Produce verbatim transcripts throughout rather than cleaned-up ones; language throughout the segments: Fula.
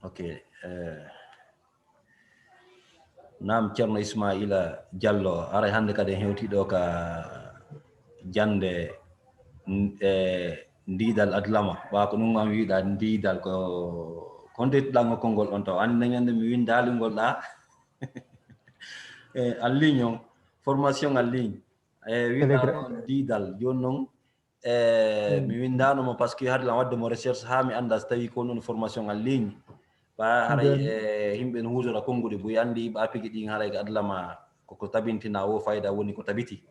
Ok. Eh, naam, Ceerno Ismaila Diallo, aray hannde kadi en hewtii ɗo ka jannde, n-, e ndiidal adlama. Ɓaa ko ɗum am wiiɗaa ndiidal ko, ko honto ittuɗaa ngol konngol on taw? Anndi nañande mi winndaali ngol ɗaa. Eh, en ligne on, formation en ligne. Eh, wiiɗaa Telegram. Ko ndiidal. Jooni noon, eh, Mm. mi winndaano mo parce que haade lan waɗde mo recherche haa mi annda so tawii ko noon formation en ligne. Ɓaa haray, Jooni. Eh, yimɓe no huutora konnguɗi buy anndi ɓaa pigi ɗin haray ko adlama koko tabintinaa wo fayda woni ko tabiti.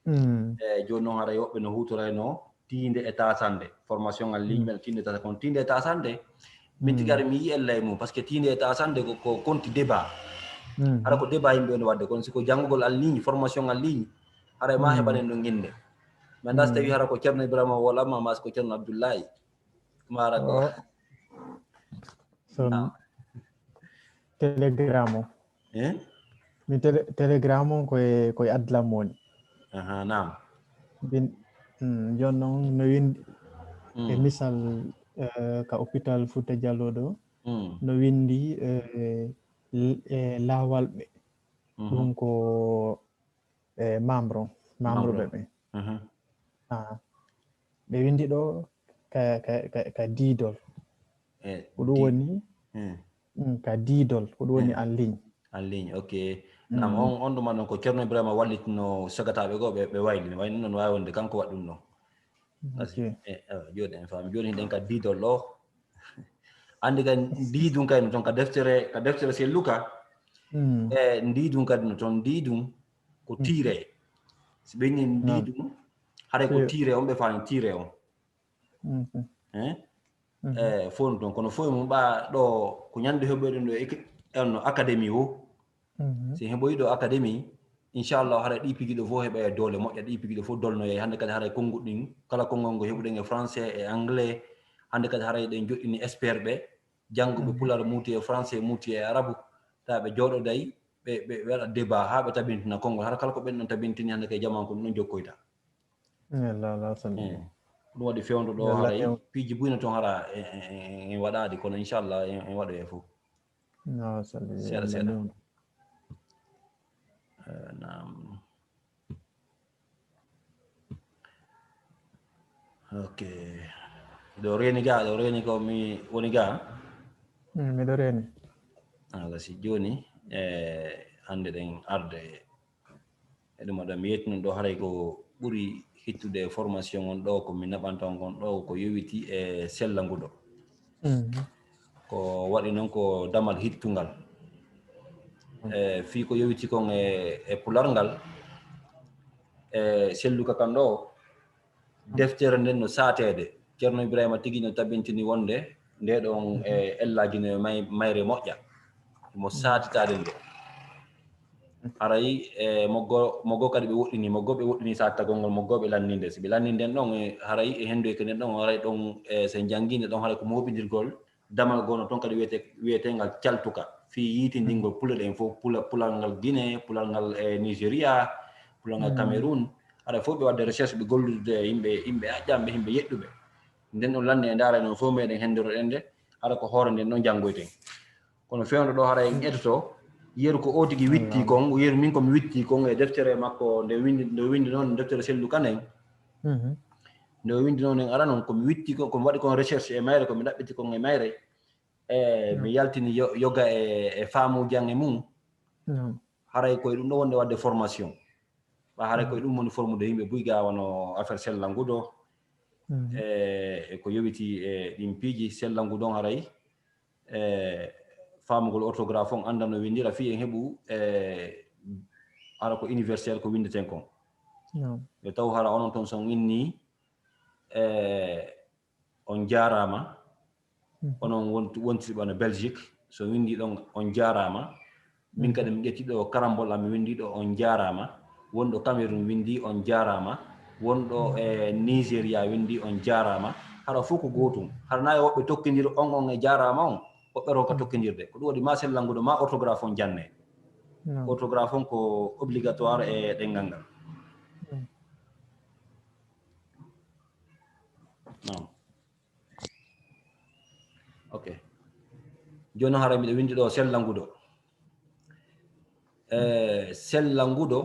Mm. Eh, jooni noon haray woɓɓe no huutoraynoo tiinde e taasande. Formation en ligne Mm. men tiinde e taasande. Kono tiinde e taasande, min Mm. tigi haray mi yi'ii ella e mum, parce que tiinde e taasande ko, ko konti débat. Mm. Hara ko débat yimɓe no waɗde, kono si ko janngugol en ligne, formation en ligne, haray ma Mm. heɓanen ɗum innde. Mi anndaa so Mm. tawii hara ko Ceerno Ibrahima woolamma, maa si ko Ceerno Abdullahi. Maa hara ko Oh. Son Ah. Telegram o. Eh? Mi tele-, Telegram on koye, koye adlam woni. Aha, naam. Bin, mm, jooni noon no winndi e Mm. misal, eh, ka hôpital Fouta Djallon ɗo, Mm. no winndi, eh, l-, eh, laawalɓe. Mhm. Ɗum ko, eh, membre on, membre Membre ɓe on. Ɓen. Mhm. Ah. Ɓe winndi ɗo ka, ka, ka, ka diidol. Eh, Ko ɗum di-, woni, eh. Mm, ka diidol, ko ɗum woni Eh. En ligne. En ligne, ok. Naam, Mm. on, on ɗuma ɗon ko Ceerno Ibrahima wallitino sagataaɓe goo, ɓe, ɓe wayli. Wayno noon waawi wonde kanko waɗi ɗum ɗon. Ok. Eh, eh, jooni en faami. Jooni hiɗen ka diidol ɗo. Anndi kay ndiidum kay no toon ka deftere, ka deftere Selluka. Mm. Eh, ndiidum kadi no toon, ndiidum ko Mm. tiire. Si ɓe inni Naam. ndiidum, haray ko Tiire. tiire on ɓe faami tiire on. Mhm. Eh? Mhm. Eh, fof no toon. Kono fof e mum ɓaa ɗo ko ñande heɓoyɗen ɗo ek-, on no académie o. Mhm. Si heɓoyi ɗo académie, inchallah, haray ɗi pigi ɗo fof heɓa e doole moƴƴa, ɗi pigi ɗo fof dolnoyay. Hannde kadi haray konnguɗi ɗin, kala konngol ngo heɓuɗen e français, e anglais, hannde kadi haray ɗen joɗɗini expert ɓe, jannguɓe Mhm. pular muuti e français, muuti e arabu, tawa ɓe jooɗoday, ɓe, ɓe, ɓe waɗa débat haa ɓe tabintina konngol. Hara kala ko ɓen ɗon tabintini hannde kay jaman ko ɗum ɗon jokkoyta. Yalla, Allah salli. Eh, ko ɗum waɗi fewndo ɗo Yalla haray few- piiji buy no toon hara e, e, e, en waɗaadi, kono inchallah en, en waɗoya fof. Allah salli. Seeɗa, Yalla seeɗa. Few- Eh, naam. Ok. Ɗo reeni ga, ɗo reeni ko mi woni ga? Mm, miɗo reeni. Ala si jooni, eh, hannde ɗen arde e ɗum aɗa mi yetti noon ɗo haray ko ɓuri hittude e formation on ɗo ko mi naɓanta on kon ɗo ko yowiti e sellanguɗo. Mhm. Ko waɗi noon ko damal hittungal. Mhm. E fii ko yowiti kon e, e pular ngal, e Selluka kan ɗo, deftere nden no saateede. Ceerno Ibrahima tigi no tabintini wonde nde ɗon e ellaaji no e may-, mayre moƴƴa. Mo saatitaade nde. Haray, e, moggo, moggo kadi ɓe woɗɗini, moggo ɓe woɗɗini saatitagol ngol, moggo ɓe lanninde. Si ɓe lanninde ɗon, e, haray e henndu e kenen ɗon, haray ɗon, e, so en janngii nde ɗon, haray ko mooɓindirgol damal goo no toon kadi wiyete-, wiyeteengal caltuka. Fii yiitindingol pule ɗen fof, pula-, pular ngal Guinée, pular ngal, e, Nigeria, pular ngal Mm. Cameroun. Haray fof ɓe waɗde recherche, ɓe gollude e yimɓe, yimɓe aƴƴamɓe, yimɓe yeɗɗuɓe. Nden ɗon lannde e ndaara noon fof meɗen henndoro ɗen nde, hara ko hoore nden ɗon janngoyten. Kono fewndo ɗo hara en etoto, yeru ko o tigi witti Wallaahi. Kon, yeru min ko mi witti kon e deftere makko nde windi, nde windi noon, deftere Selluka nden. Mhm. Nde o windi noon en ara noon, ko mi witti kon, ko mi waɗi kon recherche e mayre, ko mi ɗaɓɓiti kon e mayre. E, Mm. mi yaltini yo-, yoga e, e faamuuji an e mum. Mm. Haray koye ɗum ɗo wonde waɗde formation. Ɓa haray Mm. koye ɗum woni formude yimɓe buy ga wano affaire sellanguɗo. Mm. E, e ko yowiti e ɗin piiji sellanguɗo on haray. E, faamugol orthographe on annda no winndira fii en heɓu, e, hara ko universel ko winndeten kon. Naam. Yo taw hara onon ton son inni, e, on jaaraama. Mhm. Onon wont-, wontirɓe no Belgique, so winndi ɗon on jaaraama. Min Mhm. kadi mi ƴetti ɗo karambol am, mi winndi ɗo on jaaraama. Wonɗo Cameroun winndi on jaaraama. Wonɗo, Mhm. e, Nigeria winndi on jaaraama. Hara fof ko gootum. Hara na e woɓɓe tokkindir on, on e jaaraama on, woɓɓe ronka Mhm. tokkindirde. Ko ɗum waɗi ma sellanguɗo ma orthographe on janne. Naam. Orthographe on ko obligatoire e ɗenngal ngal. Mhm. Naam. Ok. Jooni noon, hara miɗo winndi ɗo sellanguɗo. E sellanguɗo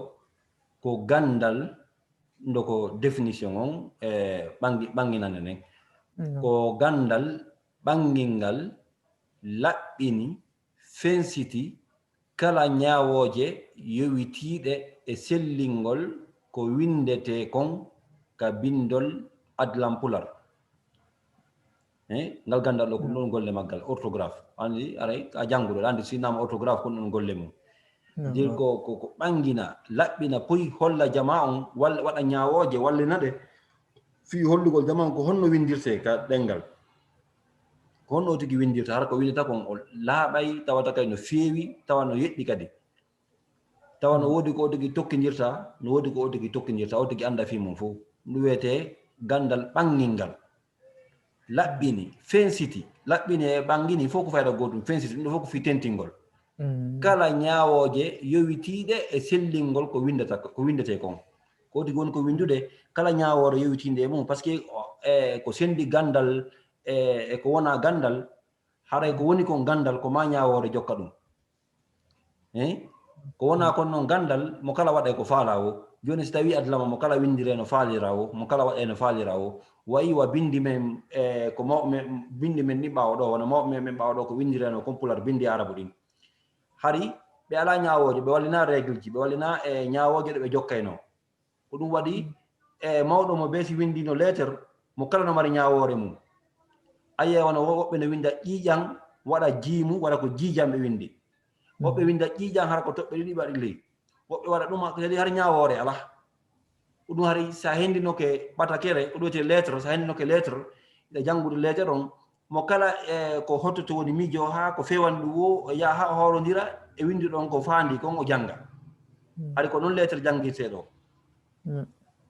ko ganndal, nde ko définition on, e ɓanngi-, ɓannginande nden. Ko ganndal ɓanngingal laɓɓini, fensiti kala ñaawooje yowitiiɗe e sellingol ko winndetee kon ka binndol Adlam Pular. Eh, ngal ganndal ɗo, ko ɗum ɗon golle maggal, orthographe. Anndi, aray, a jannguɗo, anndi, si naama orthographe, ko ɗum ɗon golle mum. Dir ko, ko, ko ɓanngina, laɓɓina, poy, holla jamaa on, walla waɗa ñaawooje, wallina ɗe, fii hollugol jamaa on ko honno winndirtee ka ɗemngal. Ko honno o tigi winndirta, hara ko winndata kon o laaɓay, tawata kay no feewi, tawa no yeɗɗi kadi. Tawa no woodi ko o tigi tokkindirta, no woodi ko o tigi tokkindirta, o tigi annda fii mum fof. Ɗum wiyetee ganndal ɓanngingal. Laɓɓini, fensiti, laɓɓini e ɓanngini fof ko fayda gootum, fensiti, ɗum ɗo fof ko fii tentingol. Kala ñaawooje yowitiiɗe e sellingol ko winndata, ko winndetee kon. Ko o tigi woni ko winndude, kala ñaawoore yowitiinde e mum, parce que, o, e, ko senndi ganndal, e, e ko wonaa ganndal, haray ko woni kon ganndal, ko maa ñaawoore jokka ɗum. Eh? Ko wonaa kon noon ganndal, mo kala waɗay ko faalaa woo. Jooni si tawii Adlama mo kala winndiree no faaliraa woo, mo kala waɗay no faaliraa woo. Wayi wa binndi men, e, ko mawɓe men, binndi men ni ɓaawo ɗo, wano mawɓe men, men ɓaawo ɗo ko winndiree no kon Pular binndi Arabu ɗin. Hari ɓe alaa ñaawooje, ɓe wallinaa règle ji, ɓe wallinaa, e, ñaawooje ɗe ɓe jokkaynoo. Ko ɗum waɗi, e, mawɗo mo bee si winndiino leeter, mo kala no mari ñaawoore mum. A yi'ay wano wo-, woɓɓe no winnda ƴiiƴan, waɗa jiimu, waɗa ko jiijan ɓe winndi. Woɓɓe winnda ƴiiƴan hara ko toɓɓe ɗiɗi ɓaɗi ley. Woɓɓe waɗa ɗum, kadi har ñaawoore alaa. Ko ɗum hari so a henndinoke ɓatakere, ko ɗum wiyetee lettre, so a henndinoke lettre, ina janngude lettre on, mo kala e ko hottoto woni miijo haa ko feewani ɗum woo, o yaha haa o hawrondira e winnduɗo on ko faandi kon o jannga. Hari ko noon lettre janngirtee ɗo.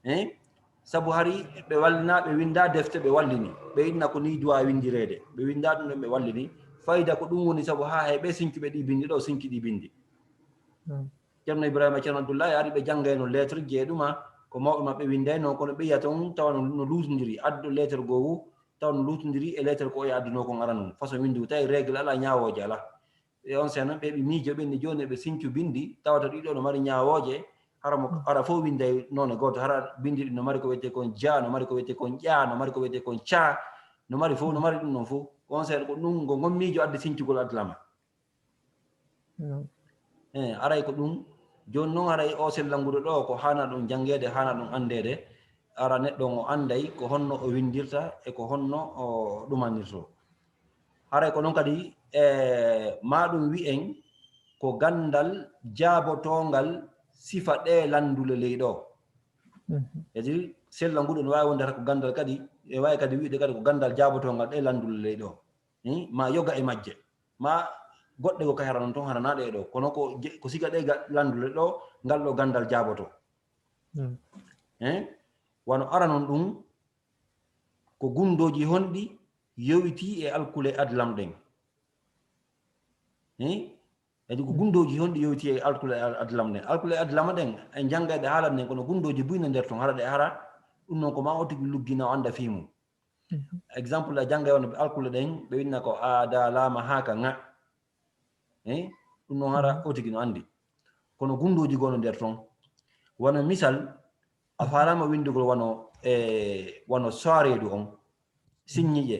Eh? Sabu hari ɓe wallinaa, ɓe winndaa defte, ɓe wallini. Ɓe inna ko nii duwaa winndireede. Ɓe winndaa ɗum ɗon, ɓe wallini. Fayda ko ɗum woni sabu haa hay ɓe sincuɓe ɗi binndi ɗo, sinci ɗi binndi. Ceerno Ibrahima, Ceerno Abdullahi ari ɓe janngayno lettre ji e ɗuma, ko mawɓe maɓɓe winndayno, kono ɓe yiya toon tawa no, no luutondiri. Adduɗo lettre goo woo, tawa no luutondiri e lettre ko o addunoo kon aranun. Façon winndu, tawi règle alaa, ñaawooje alaa. E on seno, ɓe ɓe miijo, ɓe ni jooni ɓe sincu binndi, tawata ɗiɗo no mari ñaawooje, hara mo, hara fof winnday noone gooto, hara binndi ɗi no mari ko wiyetee kon ja, no mari ko wiyetee kon ƴa, no mari ko wiyetee kon ca, no mari fof, no mari ɗum ɗon fof. Ko on seno ko ɗum, ngo ngon miijo addi sincugol Adlama. Eh, aray ko ɗum, jooni noon aray o sellanguɗo ɗo, ko haana ɗum janngeede, haana ɗum anndeede, ara neɗɗo on o annday ko honno o winndirta e ko honno o ɗumanirtoo. Haray ko noon kadi, e, maa ɗum wi'en ko ganndal jaabotoongal sifa ɗee lanndule ley ɗo. C'est-à-dire, sellanguɗo no waawi wonde hara ko ganndal kadi, e waawi kadi wi'de kadi ko ganndal jaabotoongal ɗee lanndule ley ɗo. Hmm? Maa yoga e majje. Maa goɗɗe goo kay hara noon toon, hara naa ɗee ɗo. Kono ko je-, ko siga ɗee ga-, lanndule ɗo, ngal ɗo ganndal jaaboto. Hein? Wano ara noon ɗum, ko gunndooji honɗi yowitii e alkule Adlam ɗen? Hein? Kadi ko gunndooji honɗi yowitii e alkule Ad-, Adlam ɗen? Alkule Adlam ɗen, en janngay ɗe haalan ɗen, kono gunndooji buy no nder ton, hara ɗe hara, ɗum noon ko maa o tigi luggina, o annda fii mum. Exemple, a janngay wano ɓe alkule ɗen, ɓe winna ko a, da, laama, haa ka ŋa. Eh? Ɗum noon hara o tigi no anndi. Kono gunndooji goo no nder ton. Wano misal, a faalaama winndugol wano, e, wano saareedu on. Siññiiƴe.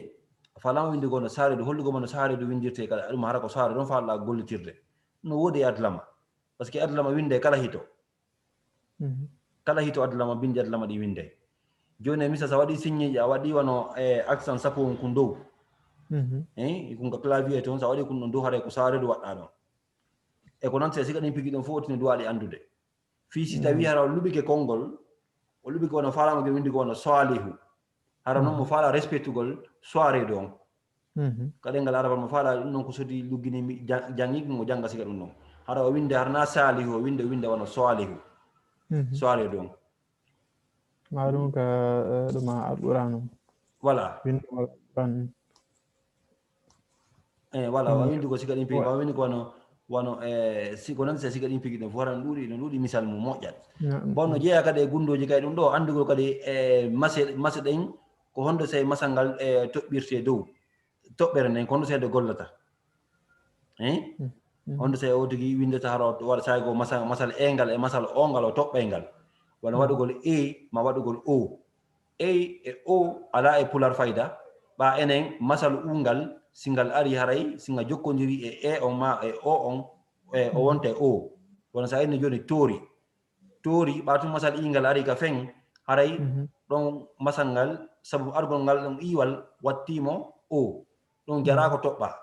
A faalaama winndugol no saareedu, hollugol mo no saareedu winndirtee kala, ɗum hara ko saareedu on faalɗaa gollitirde. No woodi e Adlama. Parce que Adlama winnde kala hito. Kala hito Adlama, binndi Adlama ɗi winnde. Jooni e misal, so a waɗii siññiiƴe, a waɗii wano, e, accent sappo on kun dow. Eh, kun ka clavier toon, so a waɗii kun ɗon dow, haray ko saareedu waɗɗaa ɗon. E ko noon, si a siga ɗin pigi ɗon fof, o tino duwaaɗi anndude. Fii si tawii hara o luɓike konngol, o luɓike wano faalaama ge winndi ko wano Saalihu. Hara noon mo faala respectugol soirée ɗon. Ka ɗemngal arabal mo faala ɗum noon ko sodi luggini mi ja-, janngi mo jannga siga ɗum noon. Hara o winnde hara na Saalihu, o winnde, o winnde wano Saalihu. Soirée ɗon. Ma ɗum ka, eh, ɗum a Alquraan on. Voilà. Winnde Alquraan. Eh, voilà, wa winndi ko siga ɗin pigi, wa winndi ko wano, wano, eh, si ko noon si siga ɗin pigi ɗon fof, hara no ɗuuɗi, no ɗuuɗi misal mum moƴƴat. Bon, no jeeya kadi e gunndooji kay ɗum ɗo, anndugol kadi, eh, mase, mase ɗen, ko honde sey masal ngal, eh, toɓɓirtee dow toɓɓere nden, ko honde sey nde gollata. Hein? Honde so o tigi windata hara waɗa sago masal, masal engal e masal ongal o toɓɓay ngal. Wano waɗugol e ma waɗugol o. E e o ala e pular fayda. Ɓa enen masal ungal singal ari haray singa jokkondiri e e on ma e o on e o wonta e o. Wano sa inni joni toori. Toori ɓa tun masal ingal ari ka fen haray ɗon masal ngal sabu argol ngal ɗon iwal wattimo o. Ɗum jaraa ko toɓɓaa.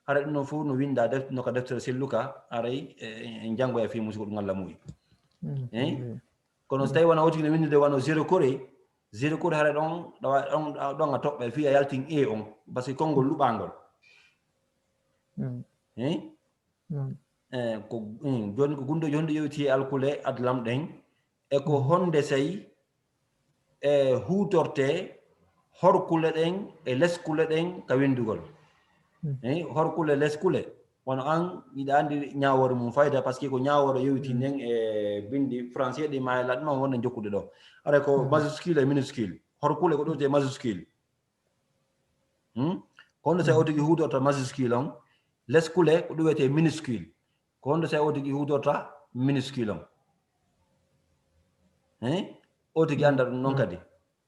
Hara ɗum noon fof no winndaa def no ka deftere selluka haray en njanngoya fii musigo ɗum Allah muyi. Kono so tawii wona o tigi no winndude wano zéro kore, zéro kore hara ɗon ɗawa ɗon ɗon a toɓɓa fii a yaltin e on, parce que konngol luɓaangol. Hein? Eh, ko jooni ko gunndooji honɗi yewti e alkule adlam ɗen e ko honde sey e huutortee horkule ɗen e leskule ɗen ka winndugol. Eyi, horkule leskule wano an iɗa anndi ñaawoore mum fayda parce que ko ñaawoore yewti nden e binndi français ɗi ma e laɗɗi ma wonde jokkude ɗo. Ara ko majuscule e minuscule, horkule ko ɗowte majuscule. Hmm? Ko honde sey o tigi huutorta majuscule on, leskule ko ɗum wiyetee minuscule. Ko honde sey o tigi huutorta minuscule on. Hein? O tigi annda ɗum noon kadi.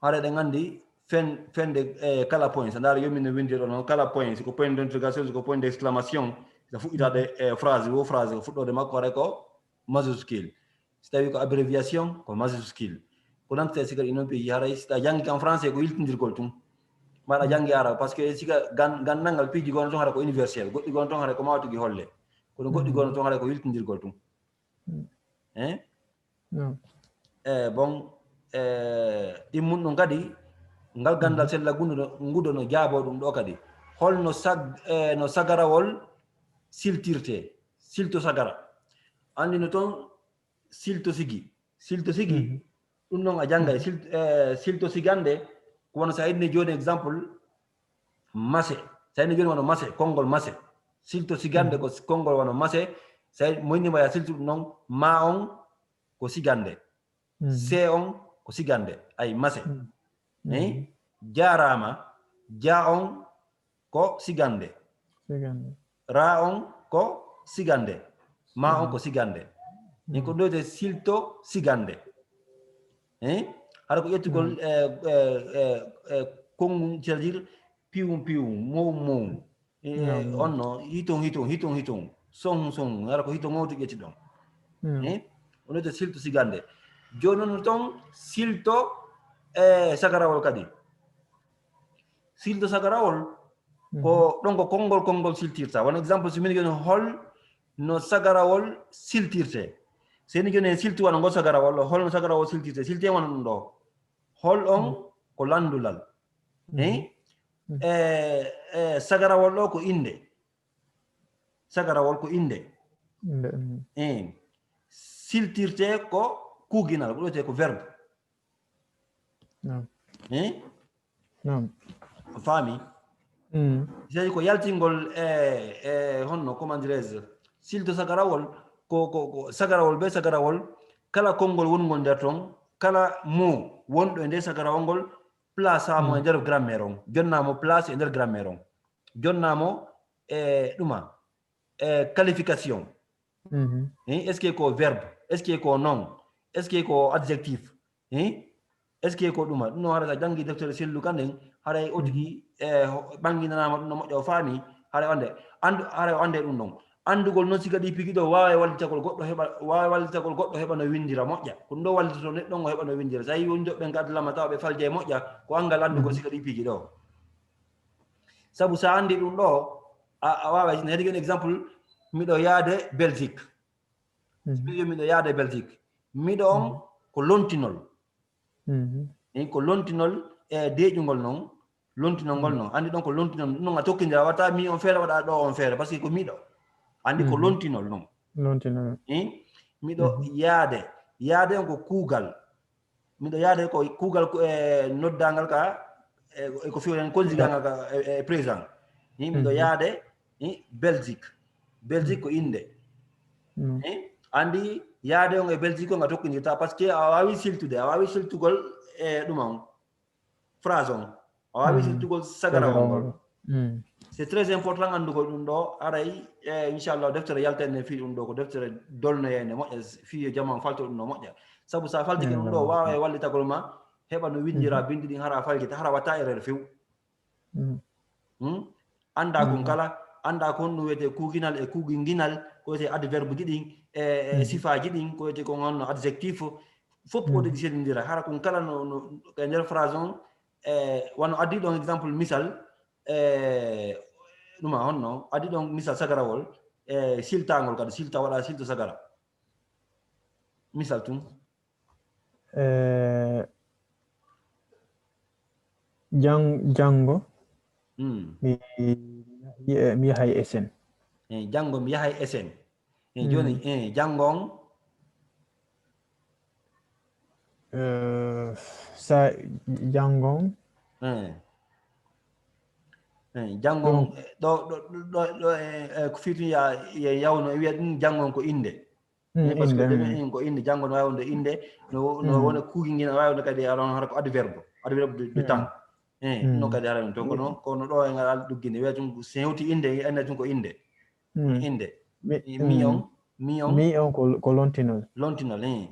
Hara eɗen anndi fen fende e kala point, so ndaara yoomi no winndiri ɗo noon kala point, siko point d'interrogation, siko point d'exclamation, so fuɗɗitaade e phrase wo phrase ko fuɗɗoode makko hara ko majuscule. Si tawii ko abréviation ko majuscule. Ko nantata e sikkar inon pays haray si a janngi kan français ko yiltindirgol tun. Mbaɗa janngi arab parce que sika gandal ngal piiji gono toon hara ko universel, goɗɗi gono toon hara ko mawtugi holle. Kono goɗɗi gono toon hara ko yiltindirgol tun. Hein? E bon, e ɗimmun ɗum kadi ngal gandal sella gundo ngudo no jaabo ɗum ɗo kadi. Holno sag e no sagarawol siltirte, silto sagara. Anndi no toon silto sigi, silto sigi. Ɗum noon a janngay silto sigande ko wano so a inni jooni exemple mase, so a inni jooni wano mase, konngol mase. Silto sigande ko konngol wano mase. So a mo inni ma ya silto ɗum noon ma on ko sigande, se on ko sigande, ay mase. Eyi, jaaraama, ja on ko sigande. Ra on ko sigande. Ma on ko sigande. Min ko ɗoyte silto sigande. Hein? Hara ko ƴettugol konngu, c'est-à-dire piwum piwum, mowum mowum. Onno hiton hiton hiton hiton, sohun sohun, hara ko hiton on to ƴetti ɗon. Hein? On ɗoyte silto sigande. Jooni noon toon silto e sagarawol kadi. Silto sagarawol ko ɗon ko konngol konngol siltirta. Won exemple so min jooni hol no sagarawol siltirte. So ni jooni en siltu wano ngol sagarawol ɗo, hol no sagarawol siltirte? Silti en wano ɗum ɗo. Hol on ko lanndulal. Hein? E e sagarawol ɗo ko innde. Sagarawol ko innde. Siltirte ko kuuginal, ko ɗoyte ko verbe. Hein? A faami? Sey ko yaltingol e e honno, comment dirais-je, silto sagarawol ko ko ko sagarawol be sagarawol, kala konngol wonngol nder ton, kala mot wonɗo e nde sagarawol ngol, place mo e nder grammaire on, jonna mo place e nder grammaire on, jonna mo e ɗuma e qualification. Hein? Est-ce que ko verbe? Est-ce que ko noun? Est-ce que ko adjectif? Hein? Est-ce que ko ɗuma? Ɗum noon hara so a janngi deftere selluka nden, haray o tigi e ɓannginanaama ɗum no moƴƴa o faami, haray o annde anndu haray o annde ɗum ɗon. Anndugol noon siga ɗi pigi ɗo waawa wallitagol goɗɗo heɓa waawa wallitagol goɗɗo heɓa no winndira moƴƴa. Ko ɗum ɗo wallitoto neɗɗo on o heɓa no winndira. So a yii won joɓɓe ngadalama tawa ɓe faljay moƴƴa ko anngal anndugol siga ɗi pigi ɗo. Sabu so a anndi ɗum ɗo a waaway. Heɗi gen exemple, miɗo yaade Belgique. Miɗo miɗo yaade Belgique. Miɗo on ko lontinol. Min ko lontinol e deeƴungol noon. Lontinol ngol noon anndi ɗon ko lontinol ɗum noon a tokkindira wata mi on feere waɗa ɗo on feere parce que ko miɗo. Anndi ko lontinol noon. Lontinol. Miɗo yaade. Yaade on ko kuugal. Miɗo yaade ko kuugal e noddaangal ka e ko fiwren konjigangal ka e présent. Miɗo yaade Belgique. Belgique ko innde. Anndi yaade on e Belgique on a tokkindirta parce que a waawi siltude a waawi siltugol e ɗuma on. Phrase on a waawi siltugol sagarawol ngol. C'est très important anndugol ɗum ɗo. Aray, e, inchallah, deftere yalta en fii ɗum ɗo, ko deftere dolnoyeende moƴƴa, fii yo jaman falto ɗum no moƴƴa. Sabu so a faltike ɗum ɗo, waawa e wallitagol ma, heɓa no winndira binndi ɗin, hara a falkita, hara watta erreur few. Hmm? Annda kon kala, annda kon ɗum wiyetee kuuginal e kuuginginal, ko wiyetee adverbe ji ɗin, e, e sifaaji ɗin, ko wiyetee kon honno adjectif, fof o ɗi seɗindira. Hara kon kala no, no, e nder phrase on, e, wano addi ɗon exemple misal, e, ɗuma honno, addi ɗon misal sagarawol, e, siltangol kadi, silta waɗa, silto sagara. Misal tun. Eh, jan-, janngo, Mm. mi, mi, mi yahay esen. E, janngo mi yahay esen. E, jooni, e, janngo on. Eh, sa, janngo on. E. E, janngo on, ɗo, ɗo, ɗo, ɗo, e, e, ko fii tun ya, ya, yawno, e wiya ɗum janngo on ko innde. Mm, E, parce que innde, ɗum mm. en ko innde, janngo no waawi wonde innde, no, no Mm. wona kuugi ngi, no waawi wonde kadi aron hara ko adverbe, adverbe de, de Mm. temps. E, ɗum no Mm. kadi hara ɗum, kono, kono ɗo e ngal ɗugginde, wiya ɗum ko, so hewti innde, en ɗum ko innde. Mm. Innde. Mi, E, mi on, mm. mi on, Mi on ko, ko lontinol. Lontinol, e.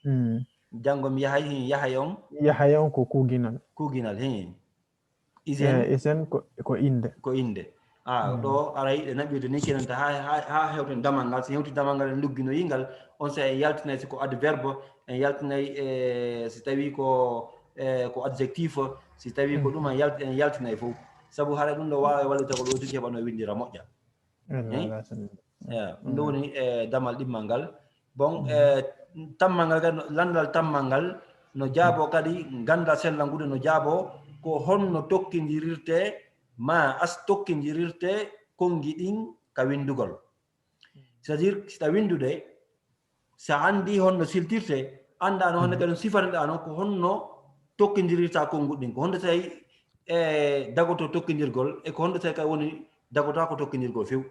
Mm. Janngo mi yahay, e, yahay on, Yahay on ko kuuginal. Kuuginal, e. Isen, Eh, isen ko, ko innde. Ko innde. A, Mm. ɗo aray ɗe naɓirde ni kenanta ha, ha, ha hewten damal ngal. So hewti damal ngal en lugginoyi ngal, on sa en yaltinay si ko adverbe, en yaltinay, e, si tawi ko, e, ko adjectif, si tawi ko Mm. ɗum en yalt-, en yaltinay fof. Sabu hara ɗum ɗo waawa wallitagol o tigi heɓa no winndira moƴƴa. Wallaahi, Eh? wallaahi, wallaahi. Ya, ɗum ɗo woni, e, damal ɗimmal ngal. Bon, Mhm. e, tammal ngal kadi, lanndal tammal ngal, no jaabo kadi, ganndal sellangude no jaabo, ko honno tokkindirirte, ma as tokkindirirte konngi ɗin ka winndugol. C'est-à-dire, si ta winndude, sa anndi honno siltirte, annda no honno kadi sifaniɗa non, ko honno tokkindirirta konnguɗi ɗin, ko honno tawi, e, dagoto tokkindirgol, e ko honno tawi kadi woni dagotaako tokkindirgol few.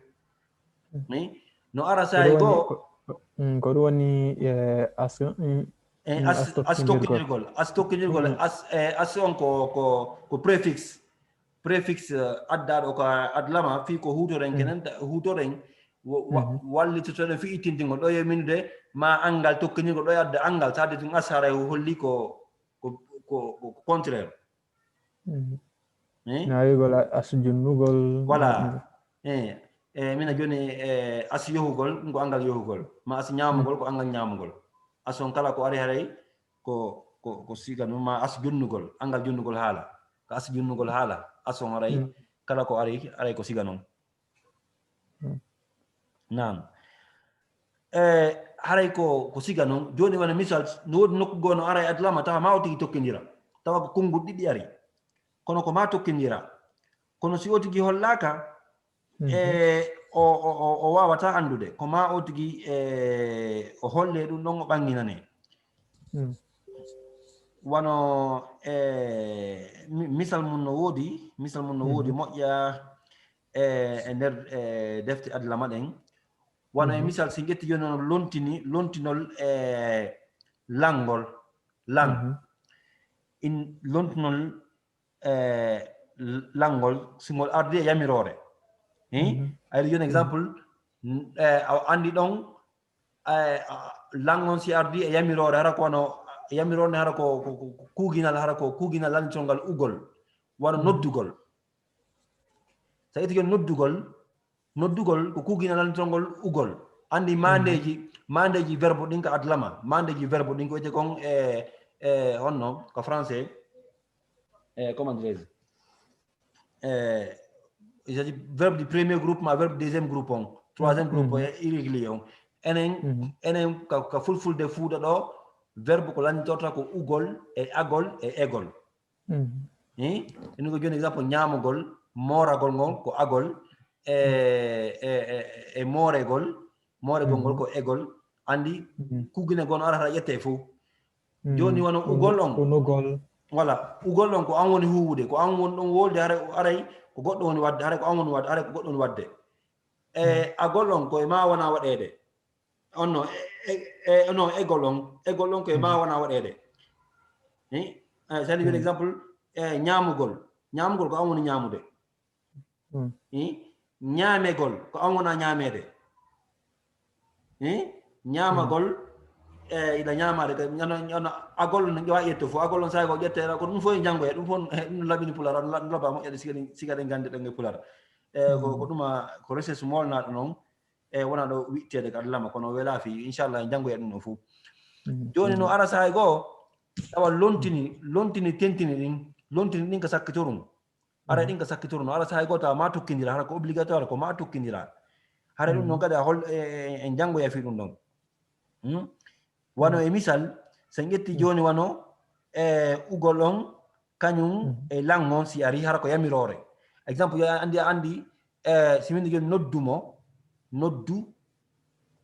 Ni? No ara Ko saa'i ɗum woni goo, ko, ko, mm, ko ɗum woni, e, as, mm, e, mm, as, as as tokkindirgol. tokkindirgol, as tokkindirgol, Mm. as, e, as on ko, ko, ko préfixe, préfixe, e, addaaɗo ko adlama, fii ko huutoren Mm. kenen, huutoren, wo-, wa-, Mhm. wallitotoɗen fii ittintingol. Ɗo yo winnude ma anngal tokkindirgol, ɗo yo adda anngal, sa addi tun as haray holli ko, ko, ko, ko contraire. Mhm. Eh? Naawigol a-, as junnugol. Voilà. Mm. Eh, eh, mina jooni, eh, as yohugol, ɗum ko anngal yohugol. Ma as ñaamugol, ko anngal ñaamugol. As on kala ko ari haray, ko, ko, ko siga ɗum, ma as junnugol, anngal junnugol haala. Ko as junnugol haala, as on haray, Mm. kala ko ari, haray ko siga noon. Mm. Naam. Eh, haray ko, ko siga noon. Jooni wona misal, no woodi nokku goo no ara e adlama, tawa ma o tigi tokkindira. Tawa ko konnguɗi ɗiɗi ari. Kono ko ma tokkindira. Kono si o tigi hollaaka, Mhm. e o, o, o, o waawata anndude. Ko ma o tigi, e, o holle ɗum ɗon o ɓannginane. Mm. Wano, e, mi-, misal mum no woodi, misal mum no woodi Mhm. moƴƴa, e, e nder, e, defte adlama ɗen. Wano e Mhm. misal, si ƴetti jooni no lontini, lontinol, e, lanngol, lang. Mhm. In lontinol, e, l-, lanngol, si ngol ardi e yamiroore. Hi? Mhm. A yiɗi jooni Mhm. exemple, n-, e, a anndi ɗon, e, a, lang on si ardi e yamiroore, hara ko wano, yamiroore ne hara ko, ko, ko, ko kuuginal, hara ko kuuginal lannditol ngal ugol, wano Mhm. noddugol. Sa ƴetti jooni noddugol, noddugol ko kuuginal lannditol ngol ugol. Anndi Mhm. maandeeji, maandeeji verbe ɗin ko adlama, maandeeji verbe ɗin ko wiyetee kon e, e honno, ko français, e, comment dirais-je? E, il s'agit verbe du premier groupe, ma verbe du deuxième groupe on, troisième groupe, Mhm. e irrégulier on. Enen, Mhm. enen ka, ka fulfulde fuuta ɗo, verbe ko lannditorta ko ugol, e agol, e egol. Mhm. Ino ko jooni exemple, ñaamugol, mooragol ngol ko agol, e, e, e, e mooregol, mooregol ngol ko egol. Anndi, mhm, kuuginegol no arata ƴette fof. Mhm. Jooni wano ugol on. Unugol. Voilà, ugol on ko an woni huuwude, ko an woni ɗon wolde, haray, haray ko goɗɗo woni waɗde, haray ko an woni waɗde, haray ko goɗɗo woni waɗde. E, mhm, agol on ko e ma wona waɗeede. On no, e, e, e, no, egol on, egol on ko e ma wona waɗeede. Hi? Eh, sani, mhm, exemple, e, ñaamugol. Ñaamugol ko an woni ñaamude. Ñaamegol, ko an wona ñaameede. Ñaamagol, e ila ñaamaade, agol no ƴewa ƴetto fof, agol on sago ƴette, ko ɗum fof e janngoya, ɗum fof ɗum labini pular, ɗum laba moƴƴa ɗe siga ɗen gannde ɗen e pular. E ko ɗuma ko recherche molnaɗo noon, e wona ɗo wiɗteede ka lama, kono wela fi, inchallah, e janngoya ɗum ɗo fof. Jooni no ara sahay goo, tawa lontini, lontini tentini ɗin, lontini ɗin ka sakkitorum. Ara ɗin ka sakkitorum no, ara sahay goo tawa ma tokkindira, hara ko obligatoire, ko ma tokkindira. Hara ɗum noon kadi a hol, e janngoya fi ɗum ɗon. Wano e misal, so en ƴetti jooni wano, e ugol on, kañum e lan on si ari, hara ko yamiroore. Exemple, yo a anndi, a anndi, e si min jooni noddu mo, noddu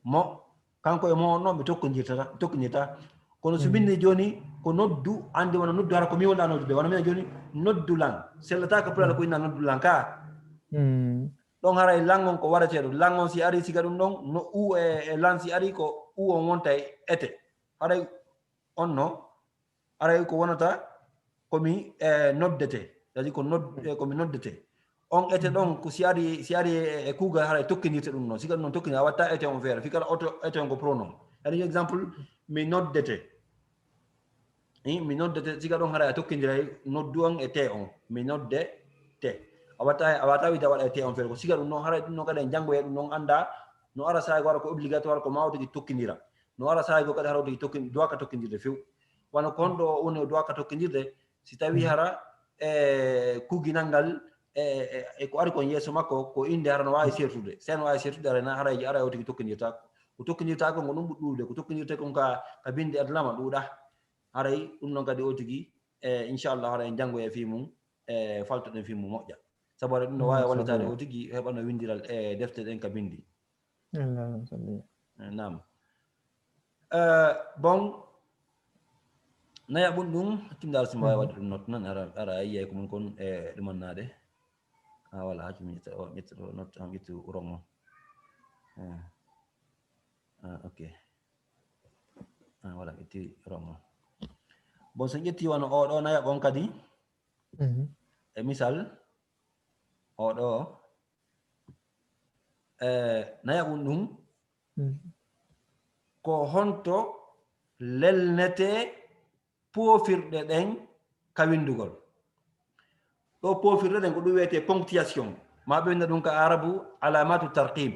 mo, kanko e mo on noon ɓe tokkindirtata, tokkindirta. Kono so min jooni ko noddu, anndi wano noddu hara ko mi wonɗa noddude, wano min jooni noddu lan. Sellata ko pulaar ko inna noddu lan ka. Ɗon haray lan on ko wareteeɗo. Lan on si ari siga ɗum ɗon, no u e, e lan si ari ko u on wonta e ete. Haray on no, haray ko wonata ko mi, e, noddete. C'est-à-dire ko nod-, e, ko mi noddete. On ete ɗon ko si ari, si ari e, e kuugal haray tokkindirte ɗum noon. Siga ɗum noon tokkindir, a watta ete on feere. Fi kala oto, ete on ko pronom. Haray exemple, mi noddete. I, mi noddete, siga ɗon haray a tokkindiray noddu on e te on. Mi noddete. A watta, a watta wiide a waɗa e te on feere. Ko siga ɗum noon haray ɗum noon kadi en janngoya ɗum noon annda no ara sahay goo hara ko obligatoire ko ma o tigi tokkindira. No ara sahay goo kadi hara o tigi tokkin-, doit ka tokkindirde few. Wano ko honɗo o woni o doit ka tokkindirde, si tawi hara, e, kuginal ngal, e, e, e ko ari kon yeeso makko, ko innde hara no waawi sertude. Si no waawi sertude, hara na, hara, hara o tigi tokkindirtaako. Ko tokkindirtaako ko ɗum ɓuri ɗuuɗude. Ko tokkindirte kon ka, ka bindi e lama ɗuuɗa. Haray ɗum noon kadi o tigi, e, inchallah, hara en janngoya fii mum, e, faltoɗen fii mum moƴƴa. Sabu hara ɗum no waawi wallitaade o tigi heɓa no winndiral e defte ɗen ka bindi. Allahumma salli. Eh, naam. Eh, bon, naya ɓun ɗum, timdaal si mbaawi waɗde ɗum note nan, ara, ara a yiyay ko mun kon, e ɗumannaade. Ah, voilà, haccu mi ƴetta, o ƴetta ɗo note, am ƴettu rong o. Eh. Ah, ok. Ah, voilà, ƴetti rong o. Bon, so ƴetti wano o ɗo naya ɓon kadi, e misal, o ɗo, eh, naya ɓun ɗum, ko honto lelnetee poofirɗe ɗen ka winndugol? Ɗo poofirɗe ɗen ko ɗum wiyetee ponctuation. Ma ɓe winnda ɗum ka Arabu alamatu tarqib.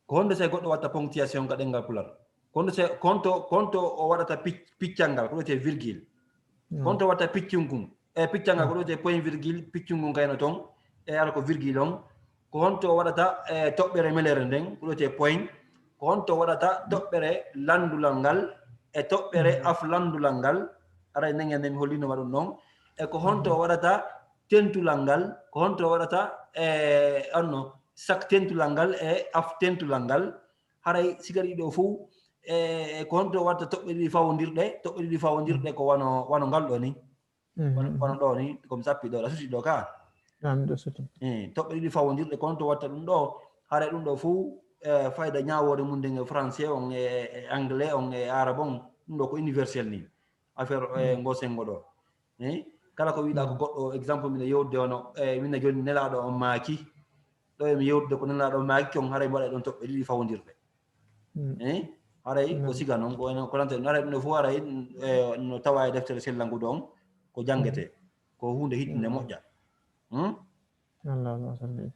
Ko honde si goɗɗo watta ponctuation ka ɗemngal Pular? Ko honde si, ko honto, ko honto o waɗata pic-, piccangal, ko wiyetee virgule? Ko honto watta piccungun? E piccangal ko ɗo wiyetee point virgule, piccu ngun kayno ton. E ara ko virgule on. Ko honto waɗata e toɓɓere melere nden, ko ɗo wiyetee point? Ko honto waɗata toɓɓere lanndulal ngal e toɓɓere af lanndulal ngal? Aray nangen nden mi hollinoma ɗum ɗon. E ko honto waɗata tentulal ngal? Ko honto waɗata e, anno, sak tentulal ngal e af tentulal ngal? Haray sigari ɗo fow, e, e ko honto waɗata toɓɓe ɗiɗi fawondirɗe? Toɓɓe ɗiɗi fawondirɗe ko wano, wano ngal ɗo ni. Wano, wano ɗo ni, ko mi sappi ɗo, a suti ɗo ka? Naam, ɗo suti. Eh, toɓɓe ɗiɗi fawondirɗe, ko honto watta ɗum ɗo? Haray ɗum ɗo fow, eh, fayda ñaawoore mum nden e français on, e, e anglais on, e arabe on, ɗum ɗo ko universel ni. Affaire, eh, ngo senngo ɗo. Eh, kala ko wiɗa ko goɗɗo, exemple, miɗo yewtude ono, eh, miɗo jooni nelaaɗo on maaki. Ɗo e mi yewtude ko nelaaɗo on maaki, kon haray mi waɗa ɗon toɓɓe ɗiɗi fawondirɗe. Eh, haray ko siga non, ko enen ko nante, haray ɗum ɗo fof haray, eh, no tawa e deftere sellangude on, ko janngetee. Ko huunde hiɗinde moƴƴa. Hmm? Allahumma salli.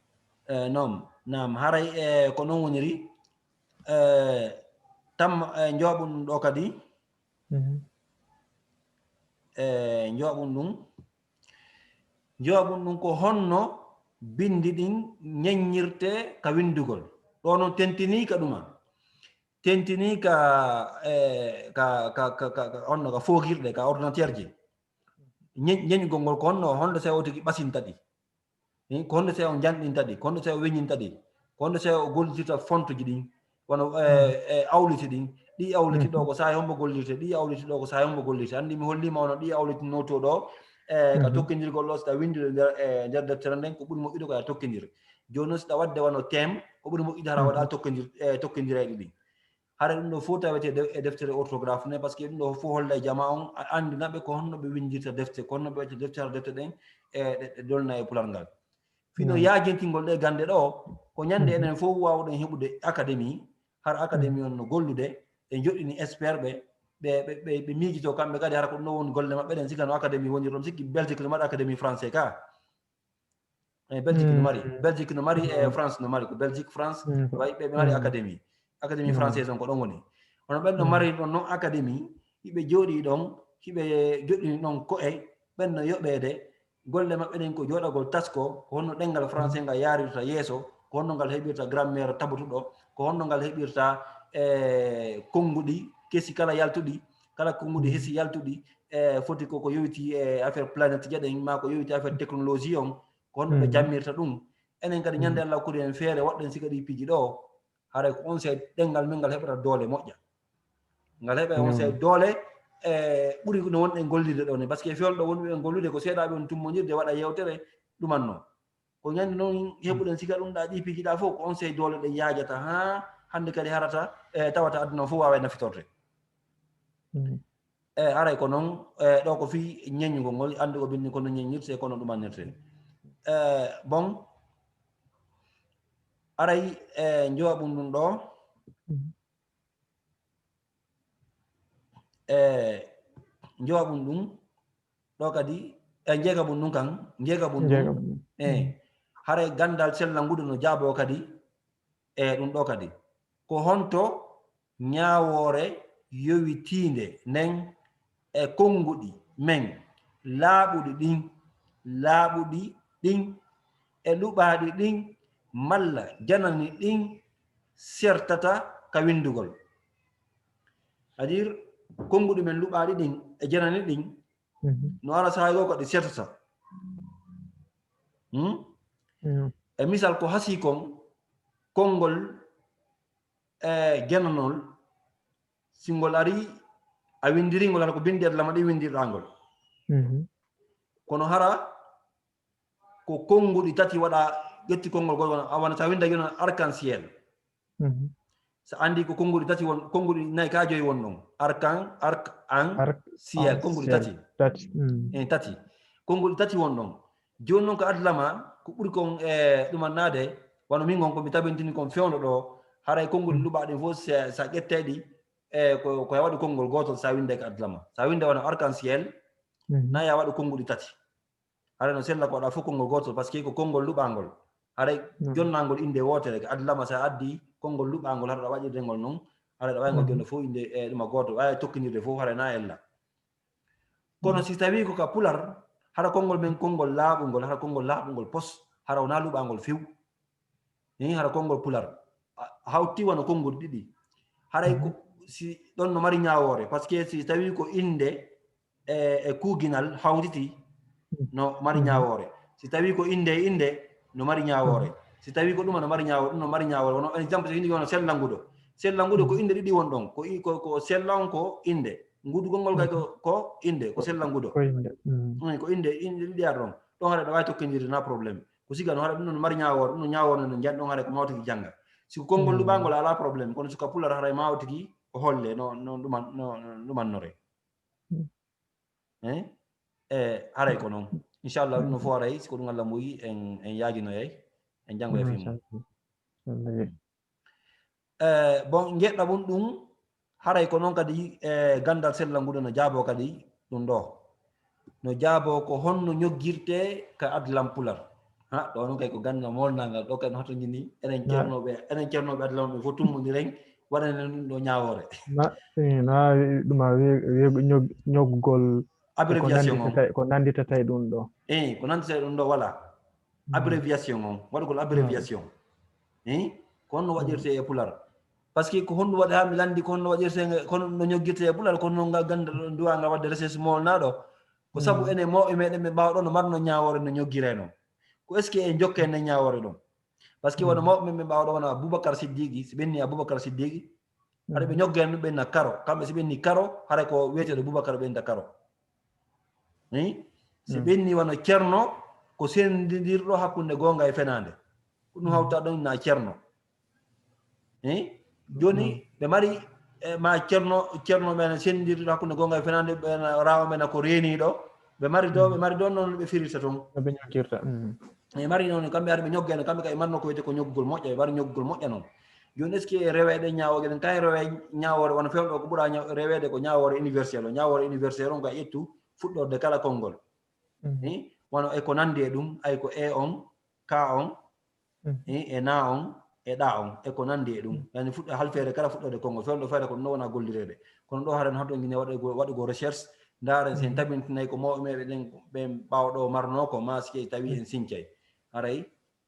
Eh, noon, naam, haray, eh, ko noon woniri, eh, tam, eh, njooɓu ɗum ɗo kadi, e njoɓun ɗum. Njoɓun ɗum ko honno bindi ɗin ñeññirte ka winndugol. Ɗo noon tentinii ka ɗuma. Tentinii ka, e, ka, ka, ka, ka, ka, honno ka foogirɗe, ka ordinateur ji. Ñeñ-, ñeñugol ngol ko honno, honno si o tigi ɓasinta ɗi. Ko honno si o janɗinta ɗi, ko honno si o weñinta ɗi, ko honno si o gollitirta fontuji ɗin, kono, e, e awliti ɗin, ɗi awliti ɗo ko saha hombo gollirte, ɗi awliti ɗo ko saha hombo gollirte. Anndi mi holliima ono ɗi awliti noto ɗo, e, ka tokkindirgol ɗo, si ɗa winndi ɗo nder, e, nder deftere nden, ko ɓuri moƴƴude ko ya tokkindir. Jooni noon si ɗa waɗde wano thème, ko ɓuri moƴƴude hara waɗa tokkindir, e, tokkindirayɗi ɗin. Hara ɗum ɗo fof tawete de-, e deftere orthographe ne, parce que ɗum ɗo fof holla e jama on, a-, anndina ɓe ko honno ɓe winndirta defte, ko honno ɓe watta defte, hara defte ɗen, e, ɗe, ɗe dolna e pular ngal. Fino yaajintingol ɗe gannde ɗo, ko ñande enen fof waawɗen heɓude académie, hara académie on no gollude, ɓe joɗɗini expert ɓe, ɓe, ɓe, ɓe, ɓe miijito kamɓe kadi hara ko ɗum ɗo woni golle maɓɓe ɗen, sika no académie woni ɗon, sikki Belgique no mari académie français ka. E Belgique no mari, Belgique no mari, e France no mari, ko Belgique, France, way ɓe, ɓe mari académie, académie française on ko ɗon woni. Hono ɓen no mari ɗon non académie, hiɓe jooɗi ɗon, hiɓe joɗɗini ɗon ko'e, ɓen no yoɓeede, golle maɓɓe ɗen ko jooɗagol tasko, ko honno ɗenngal français ngal yaarirta yeeso, ko honno ngal heɓirta grammaire tabutuɗo, ko honno ngal heɓirta, e, konnguɗi kesi kala yaltuɗi, kala konnguɗi hesi yaltuɗi, e, foti ko, ko yowiti e affaire planète jaɗen, ma ko yowiti affaire technologie on, ko honno ɓe jammirta ɗum. Enen kadi ñande Allah kuri en feere waɗɗen sika ɗi piiji ɗo, haray ko on sey ɗenngal men ngal heɓata doole moƴƴa. Ngal heɓa on sey doole, e, ɓuri no wonɗen gollirde ɗo ni. Parce que fewndo ɗo wonɓe en gollude ko seeɗaaɓe on tummondirde waɗa yewtere ɗumanno. Ko ñande noon heɓuɗen sika ɗum ɗa ɗi piiji ɗa fof, ko on sey doole ɗe yaajata haa hannde kadi harata, e, tawata aduna fof waawa e nafitorde. E, haray ko noon, e, ɗo ko fii ñeññugol ngol, anndu ko binndi kono ñeññirte, kono ɗumannirte. E, bon, haray, e, njowaɓun ɗum ɗo. E, njowaɓun ɗum ɗo kadi, e, njeegaɓun ɗum kan, njeegaɓun ɗum. E, haray ganndal sella ngudo no jaaboo kadi, e, ɗum ɗo kadi. Ko honto ñaawoore yowitiinde nden e konnguɗi men laaɓuɗi ɗin, laaɓuɗi ɗin e luɓaaɗi ɗin malla janani ɗin sertata ka winndugol? C'est-à-dire, konnguɗi men luɓaaɗi ɗin e janani ɗin, no ara sahaa goo ko ɗi sertata. Hmm? E misal ko hasii kon, konngol, e, jananol, si ngol arii, a winndirii ngol, hara ko binndi Adlama ɗin winndirɗaa ngol. Kono hara ko konnguɗi tati waɗa, ƴetti konngol goo, wona, a wona, sa winnda jooni arc-en-ciel. Sa anndi ko konnguɗi tati won, konnguɗi nayi ka joyi won ɗon. Arc-en, arc-en-ciel, konnguɗi tati. Tati. En tati. Konnguɗi tati won ɗon. Jooni noon ko Adlama, ko ɓuri kon e ɗumannaade, wano min kon ko mi tabintini kon fewndo ɗo, haray konnguɗi luɓaaɗi ɗin fof, sa, sa ƴettay ɗi, e ko, ko e waɗi konngol gootol sa winnday ko Adlama. Sa winnday wano arc-en-ciel, na ya waɗu konnguɗi tati. Haray no sella ko waɗa fof konngol gootol, parce que ko konngol luɓaangol. Haray jonnangol innde wootere, ko Adlama sa addi konngol luɓaangol, haray ɗa waɗirde ngol noon, haray ɗa wawi ngol jonde fof innde e ɗuma gooto, wawi tokkindirde fof, haray na ella. Kono si tawi ko ka pular, hara konngol men, konngol laaɓungol, hara konngol laaɓungol pos, hara wona luɓaangol few. Ni hara konngol pular, a, hawti wano konngol ɗiɗi. Haray ko, si ɗon no mari ñaawoore, parce que si tawi ko innde e, e kuuginal hawtiti, no mari ñaawoore. Si tawi ko innde e innde, no mari ñaawoore. Si tawi ko ɗuma, no mari ñaawoore, ɗum no mari ñaawoore. Wano exemple, so yimɓe wano sellanguɗo. Sellanguɗo ko innde ɗiɗi won ɗon. Ko i-, ko, ko sella on ko innde. Ngudugol ngol kay ko, ko innde, ko sellanguɗo. Ko innde. Mm. Mm, ko innde, innde ɗiɗi ar ɗon. Ɗon haray ɗa wawi tokkindirde na problème. Ko siga no haray ɗum no mari ñaawoore, ɗum no ñaawoore no jan ɗon haray ko mawtigi jannga. Si ko konngol luɓaangol ala problème, kono si ko pular haray mawtigi o holle no, no ɗuman-, no, no ɗumannore. Mm. Eh? E haray ko noon. Inchallah, ɗum no fof haray, si ko ɗum Allah muyi, en, en yaajinoyay, en janngoya fii mum. Machallah. Machallah. Eh, bon, njeɗɗa mum ɗum, haray ko noon kadi, e ganndal sella nguɗo no jaaboo kadi ɗum ɗo. No jaaboo ko honno ñoggirtee ka adlam pular. Ha, ɗo noon kay ko ganndal molnangal, ɗo kay no hoto ñini, enen ceernooɓe, enen ceernooɓe adlam ɓe fof tummondiren, waɗanen ɗum ɗo ñaawoore. Na, eh, na, ɗum a wi-, wi-, ñog-, ñoggol abréviation on. Ko nannditata, ko nannditata e ɗum ɗo. Eh, ko nannditata e ɗum ɗo, voilà. Mm. Abréviation on, waɗugol abréviation. Mm. Eh, ko honno waɗirtee e pular? Parce que ko honɗum waɗi haa mi lanndi ko honno waɗirtee, ko honno ñoggirtee e pular, ko honno ngal gannda ɗo, duwa ngal waɗde recherche molnaaɗo. Ko sabu enen mawɓe meɗen ɓe ɓaawo ɗo no marno ñaawoore no ñoggiree non. Ko est-ce que en jokkay nden ñaawoore ɗon? Parce que wano mawɓe men ɓe ɓaawo ɗo wano Aboubacar Siddiqui, si ɓenni Aboubacar Siddiqui, haɗa ɓe ñoggen ɗum ɓenna Karo. Kamɓe si ɓenni Karo, haɗa ko wiyeteeɗo Boubacar ɓennda Karo. Eh? Si ɓenni wano Ceerno, ko senndirɗo hakkunde goonga e fenaande. Ko ɗum hawta ɗon na Ceerno. Eh? Jooni, ɓe mari, eh, ma Ceerno, Ceerno ɓe na senndirɗo hakkunde goonga e fenaande, ɓe na rawa ɓe na ko reeniiɗo. Ɓe mari do, ɓe mari do noon ɓe firirta toon. No ɓe ñoggirta. Mm. E mari noon, kamɓe hari ɓe ñoggeno, kamɓe kay marno ko wiyetee ko ñoggugol moƴƴa, ɓe mari ñoggugol moƴƴa noon. Jooni, est-ce que e reweede ñaawoore ɗen, kay rewe ñaawoore, wano feewɗo ko ɓura ñaaw-, reweede ko ñaawoore universel o, ñaawoore universel on ko a ƴettu fuɗɗorde kala konngol. Mhm. Eh, wano e ko nanndi e ɗum, ay ko e on, ka on, Mhm. eh, e na on, e ɗa on, e ko nanndi e ɗum. Mhm. Yani fuɗɗo halfeere kala fuɗɗorde konngol, feewɗo feere ko ɗum ɗo wona gollireede. Kono ɗo haren hoto ngine waɗugo, waɗugo recherche, ndaaren si en Mhm. tabintinay ko mawɓe meeɓe ɗen ɓen ɓaawo ɗo marno ko, ma si tawi en sincay. Haray,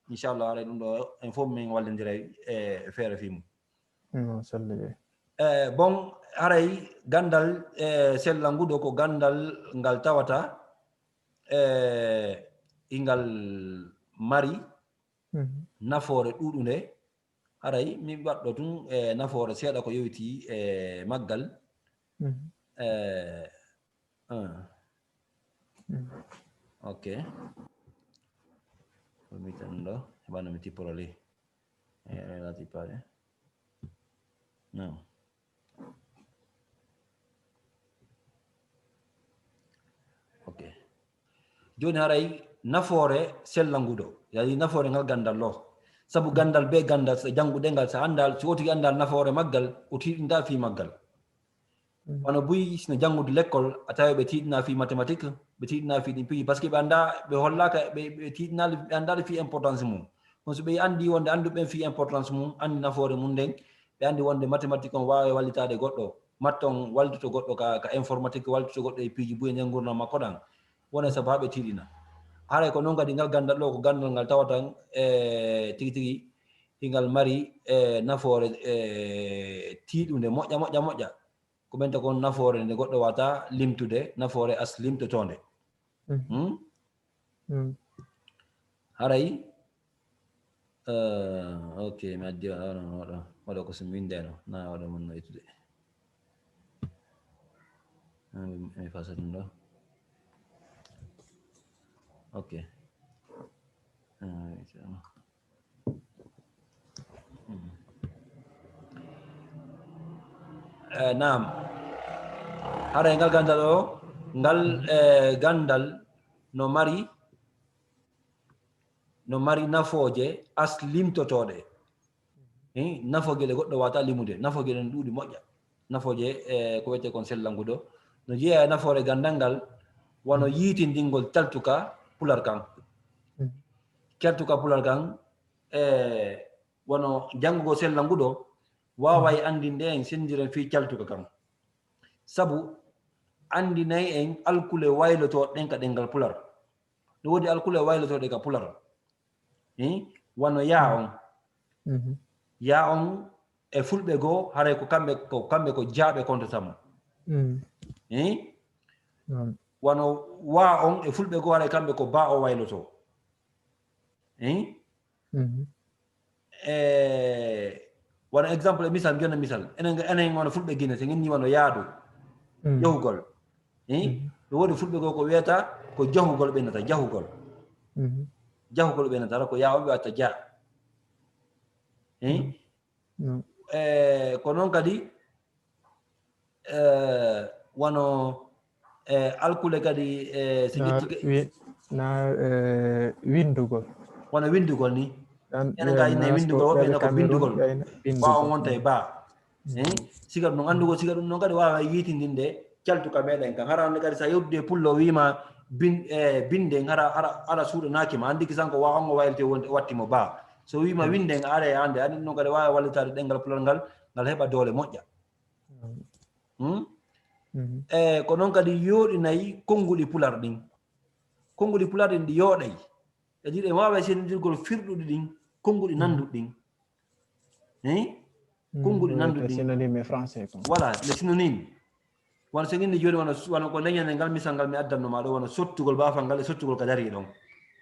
inchallah, haray ɗum ɗo en fof min wallindiray e feere fii mum. No selli, eey. Eh, bon, haray ganndal, eh, sellanguɗo ko ganndal ngal tawata, eh, ingal mari Mhm. nafoore ɗuuɗunde. Haray min waɗɗo tun, eh, nafoore seeɗa ko yowitii e maggal. Mhm. Eh, ah. Mhm. Ok. Ko mi tan ɗo, heɓano mi tipporo ley. Eh, eh, la tippade. No. Ok. Jooni haray nafoore sellanguɗo. Yani nafoore ngal ganndal ɗo. Sabu ganndal be ganndal, so jannguɗe ngal, so anndaal, so o tigi anndaal nafoore maggal, o tiiɗinta fii maggal. Mm. Wano buy sino janngude lekkol, a tawa ɓe tiiɗina fii mathématique, ɓe tiiɗina fii ɗin piiji, parce que ɓe annda, ɓe hollaka, ɓe, ɓe tiiɗinaali, ɓe anndaali fii importance mum. Kono so ɓe anndi wonde annduɓe ɓen fii importance mum, anndi nafoore mum nden, ɓe anndi wonde mathématique on waawa wallitaade goɗɗo, maths on wallitoto goɗɗo ka, ka informatique, wallitoto goɗɗo e piiji buy e nder ngurndan makko ɗan. Wona sabu haa ɓe tiiɗina. Haray ko non kadi ngal ganndal ɗo, ko ganndal ngal tawata, e, tigi tigi, hingal mari, e, nafoore, e, tiiɗunde, moƴƴa, moƴƴa, moƴƴa. Ko ɓen taw kon nafoore nde goɗɗo wata limtude, nafoore as limtotoonde. Mhm. Hmm? Mm. Haray, eh, ok, mi addi waɗa, waɗa, waɗa ko so mi winndeno, na waɗa mon no ittude. Ah, mi, mi fasa ɗum ɗo. Ok. Ah, inchallah. Hmm. Eh, naam. Haray ngal ganndal o, ngal, eh, ganndal no mari, no mari nafooje as limtotooɗe. Eh, nafooje ɗe goɗɗo wata limude. Nafooje ɗen ɗuuɗi moƴƴa. Nafooje, eh, ko wiyetee kon sellanguɗo. No jeyaa e nafoore ganndal ngal, wano yiitindingol caltuka pular kan. Mm. Caltuka pular kan, e wano janngugo sellanguɗo waaway anndinde en, senndiren fii caltuka kan. Sabu anndinay en alkule waylotooɗe ɗen ka ɗemngal pular. No woodi alkule waylotooɗe ka pular. Eh? Wano yaa on. Mhm. Yaa on e fulɓe goo, haray ko kamɓe, ko kamɓe ko jaaɓe kontata mo. Mm. Eh? Noon. Wano waa on e fulɓe goo, haray kamɓe ko baa o waylotoo. Eh? Mhm. E, wano exemple, e misal, jonna misal. Enen, enen wano fulɓe Gine, so nginni wano yaadu, mm, jahugol. Eh? Mhm. No woodi fulɓe goo ko wiyata ko jahugol ɓe nata, jahugol. Mhm. Jahugol ɓe nata, ko yaa on ɓe watta jaa. Eh? Mm. Mm. E, ko noon kadi, eh, wano, eh, alkule kadi, eh, si na ƴettike wi-, na, eh, winndugol. Wano winndugol ni. Enen ga inne winndugol, woɓɓe ina ko winndugol. Ɓaawo wonta e baa. Mm. Eh? Siga ɗum anndugol, siga ɗum noon kadi waawa yiitindinde caltuka meɗen kan. Hara hannde kadi so a yewtidii e pullo wiima bin-, eh, binnde, hara, hara, hara suuɗanaaki ma. Anndi kisan ko waa on o wayliti wonde watti mo baa. So wiima winnde, a ara e annde, anndi ɗum noon kadi waawa wallitaade ɗemngal pular ngal, ngal heɓa doole moƴƴa. Hmm? Mhm. E ko noon kadi yooɗinay konnguɗi pular ɗin. Konnguɗi pular ɗin ɗi yooɗay. C'est-à-dire, en waaway senndirgol firɗuɗi ɗin, konnguɗi nannduɗi ɗin. Hein? Konnguɗi nannduɗi ɗin. Synonyme e français kon. Voilà, les synonymes. Wano so nginni jooni, wano, wano ko leñol ngal misal ngal mi addanno ma ɗo, wano sottugol baafal ngal e sottugol ka darii ɗon.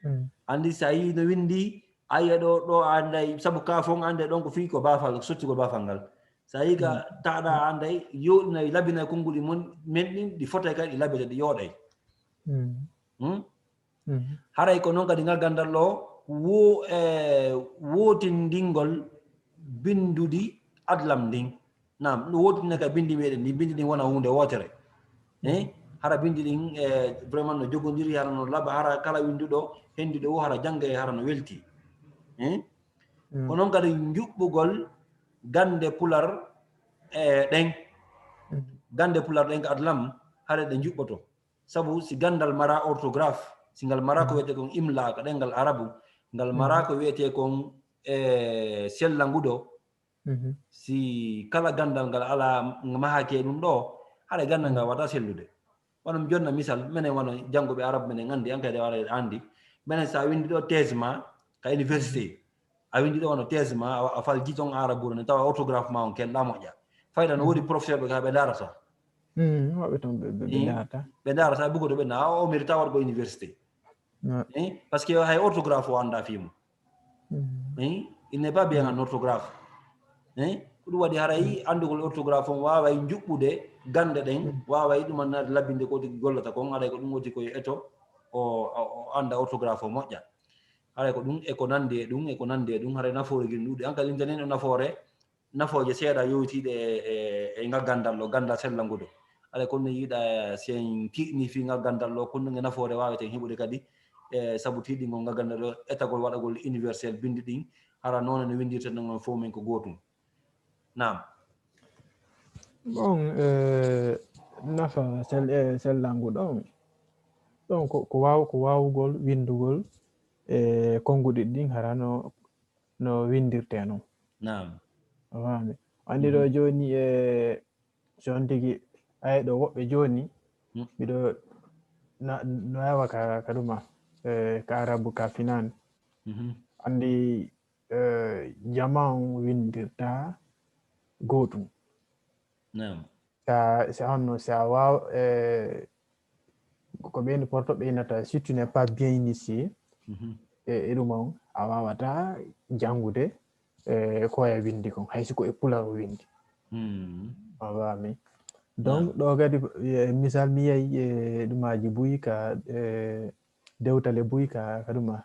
Mm. Anndi so a yii no winndi, a yiya ɗo, ɗo a annday, sabu kaaf on annday ɗon ko fii ko baafal, sottugol baafal ngal. So a yii ka taaɗa a annday, yooɗinay, labinay konnguɗi mon, men ɗin, ɗi fotay kadi, ɗi labete, ɗi yooɗay. Mm. Hmm? Mhm. Haray ko noon kadi ngal ganndal ɗo, wo-, e, wootindingol binnduɗi adlam ndin. Naam, ɗum wootindina ka binndi meɗen ndi, binndi ndin wona huunde wootere. Eh? Mhm. Hara bindi ɗin e vraiment no jogondiri, hara no laaɓa, hara kala winnduɗo hennduɗo o hara jannga e hara no welti. Hein? Ko noon kadi njuɓɓugol gannde pular e ɗen gannde pular ɗen ka adlam, hara ɗe njuɓɓoto. Sabu si ganndal mara orthographe, si ngal mara ko wiyetee kon imla ka ɗenngal arabu, ngal mara ko wiyetee kon e sellanguɗo, si kala ganndal ngal alaa, nga mahaaki e ɗum ɗo, haɗa ganndal ngal wata sellude. Wano mi jonna misal, menen wano jannguɓe arabu, menen anndi, an kadi wara anndi. Menen sa winndi ɗo thèse ma ka université, a winndi ɗo wano thèse ma, a, a falji ton arabu ne, tawa orthographe ma on ken ɗa moƴƴa. Fayda no woodi professeur ɓe ka ɓe ndarata. Hmm, woɓɓe ton ɓe, ɓe, ɓe ndarata. Ɓe ndarata, ɓe bugoto ɓe na, o mérita waɗgo université. Hein? Parce que hay orthographe o annda fii mum. Hein? Il n'est pas bien en orthographe. Hein? Ko ɗum waɗi haray anndugol orthographe on waaway njuɓɓude gannde ɗen, waaway ɗum annaade labbinde ko tigi gollata kon, haray ko ɗum woti koye eto o, o, o annda orthographe o moƴƴa. Haray ko ɗum e ko nanndi e ɗum, e ko nanndi e ɗum, haray nafoore gin ɗuuɗi. An kadi internet no nafoore, nafooje seeɗa yowitiiɗe e, e, e ngal ganndal ɗo, ganndal sellanguɗo. Haray kono yiɗa si en tiiɗni fii ngal ganndal ɗo, kono nge nafoore waaweten heɓude kadi, e sabu tiiɗingol ngal ganndal ɗo, etagol waɗagol universel binndi ɗin, hara noone no winndirta non fof men ko gootum. Naam. Bon, e, nafa sel-, e, sellanguɗo on. Ɗon ko, ko waaw-, ko waawugol winndugol e konnguɗi ɗin hara no, no winndirtee non. Naam. A faami. Anndi ɗo jooni e, so on tigi, ay ɗo woɓɓe jooni, miɗo na, no yawa ka, ka ɗuma, e, ka arabu, ka finaan. Anndi, e, jama on winndirta gootum. Naam. Sa, sa honno, sa waaw, e, ko ɓeyni porto ɓeynata, si tu n'es pas bien initié, e, e ɗum on, a waawata janngude, e, ko a winndi kon, hay si ko e pular o winndi. A faami. Donc, ɗo kadi, e, misal mi yahi, e, ɗumaaji buy ka, e, dewtale buy ka, ka ɗuma,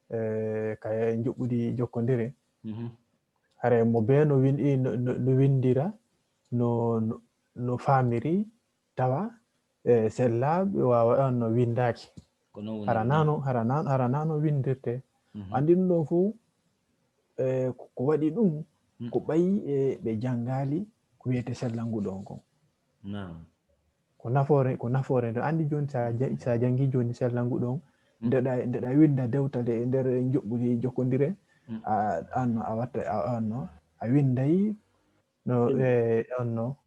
e, ka njuɓɓudi jokkondire. Hare mo bee no win-, i, no, no, no winndira, no, no, no faamiri, tawa, e, sellaaɓe waawa on no winndaaki. Ko noon woni Hara ɗum. Nano, hara nan, hara nano winndirte. Anndi ɗum ɗon fof, e, ko, ko waɗi ɗum, ko ɓayi, e, ɓe janngaali ko wiyetee sellangu ɗon kon. Naam. Ko nafoore, ko nafoore nden. Anndi jooni sa ja-, sa janngi jooni sellangu ɗon, ndeɗa, ndeɗa winnda dewtale e nder njuɓɓudi jokkondire, a, anno a watta, a, anno a winnday no, e, anno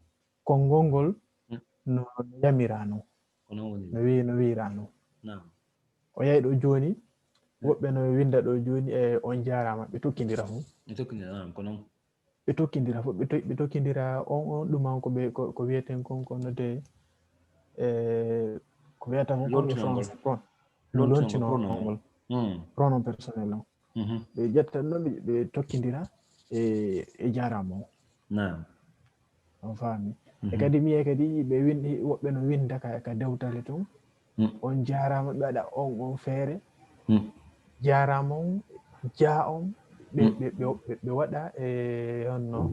konngol ngol no, no yamirano. Ko noon woni. No wi-, no wiirano. Naam. O yahi ɗo jooni, woɓɓe no winnda ɗo jooni, e, on jaaraama, ɓe tokkindira fof. Ɓe tokkindira, naam, ko noon. Ɓe tokkindira fof, ɓe to-, ɓe tokkindira on, on ɗum an ko ɓe, ko, ko wiyeten kon, ko nodde, e, ko wiyata kon, kon e Lontinol ngol. Français, pron-, Lontinol lontinol pronom. Ngol. Mm. Pronom personnel on. Mhm. Ɓe ƴetta noon, ɓe, ɓe tokkindira e, e jaaraama on. Naam. On faami. E kadi mi yi'ii kadi ɓe win-, woɓɓe no winnda ka, ka dewtale ton. Mm. On jaaraama, ɓe waɗa on, on feere. Mm. Jaaraama on, jaa on, ɓe, ɓe, ɓe, ɓe, ɓe waɗa e honno.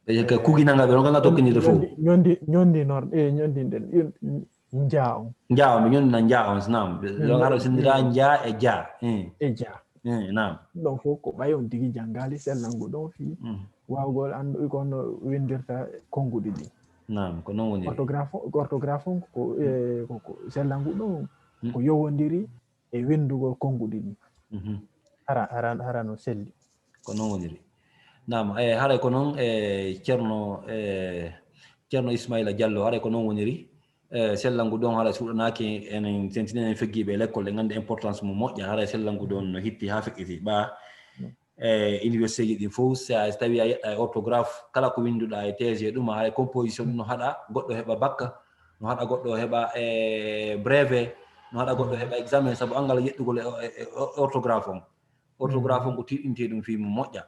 Ɓe ka kuginanga ɓe, on kanga tokkinirde fof. Ñondi, ñondi, ñondinor-, e ñondinɗen, yon-, njaa on. Njaa on, ɓe ñondina njaa on, naam. Ɓe, Mm, ɗon haɗa mm. sendira njaa e jaa. Mm. E jaa. Mm, naam. Ɗon fof ko ɓay on tigi janngaali sellangu ɗon fii Mm. waawgol anndu ko no winndirta konnguɗi ɗi. Naam, ko noon woni. Orthographe, orthographe on ko, e, ko, ko sellangu ɗon Mm. ko yowondiri e winndugol konnguɗi ɗi. Mhm. Hara, hara, hara no selli. Ko noon woniri. Naam, e, haray ko noon, e, Ceerno, e, Ceerno Ismaila Diallo, haray ko noon woniri. E, sellangu ɗon haray suuɗanaaki, enen tentini enen feggiiɓe e lekkol, en nganndi importance mum moƴƴa, haray sellangu ɗon no hitti haa feƴƴiti. Ɓa, e, université ji ɗin fof, si a, si tawi a yeɗɗa e orthographe, kala ko winnduɗa e thèse e ɗum, haray composition no haɗa goɗɗo heɓa bac, no haɗa goɗɗo heɓa, e, brevet, no haɗa goɗɗo heɓa examen, sabu anngal yeɗɗugol e, e, e orthographe on. Orthographe on ko tiiɗintee ɗum fii mum moƴƴa.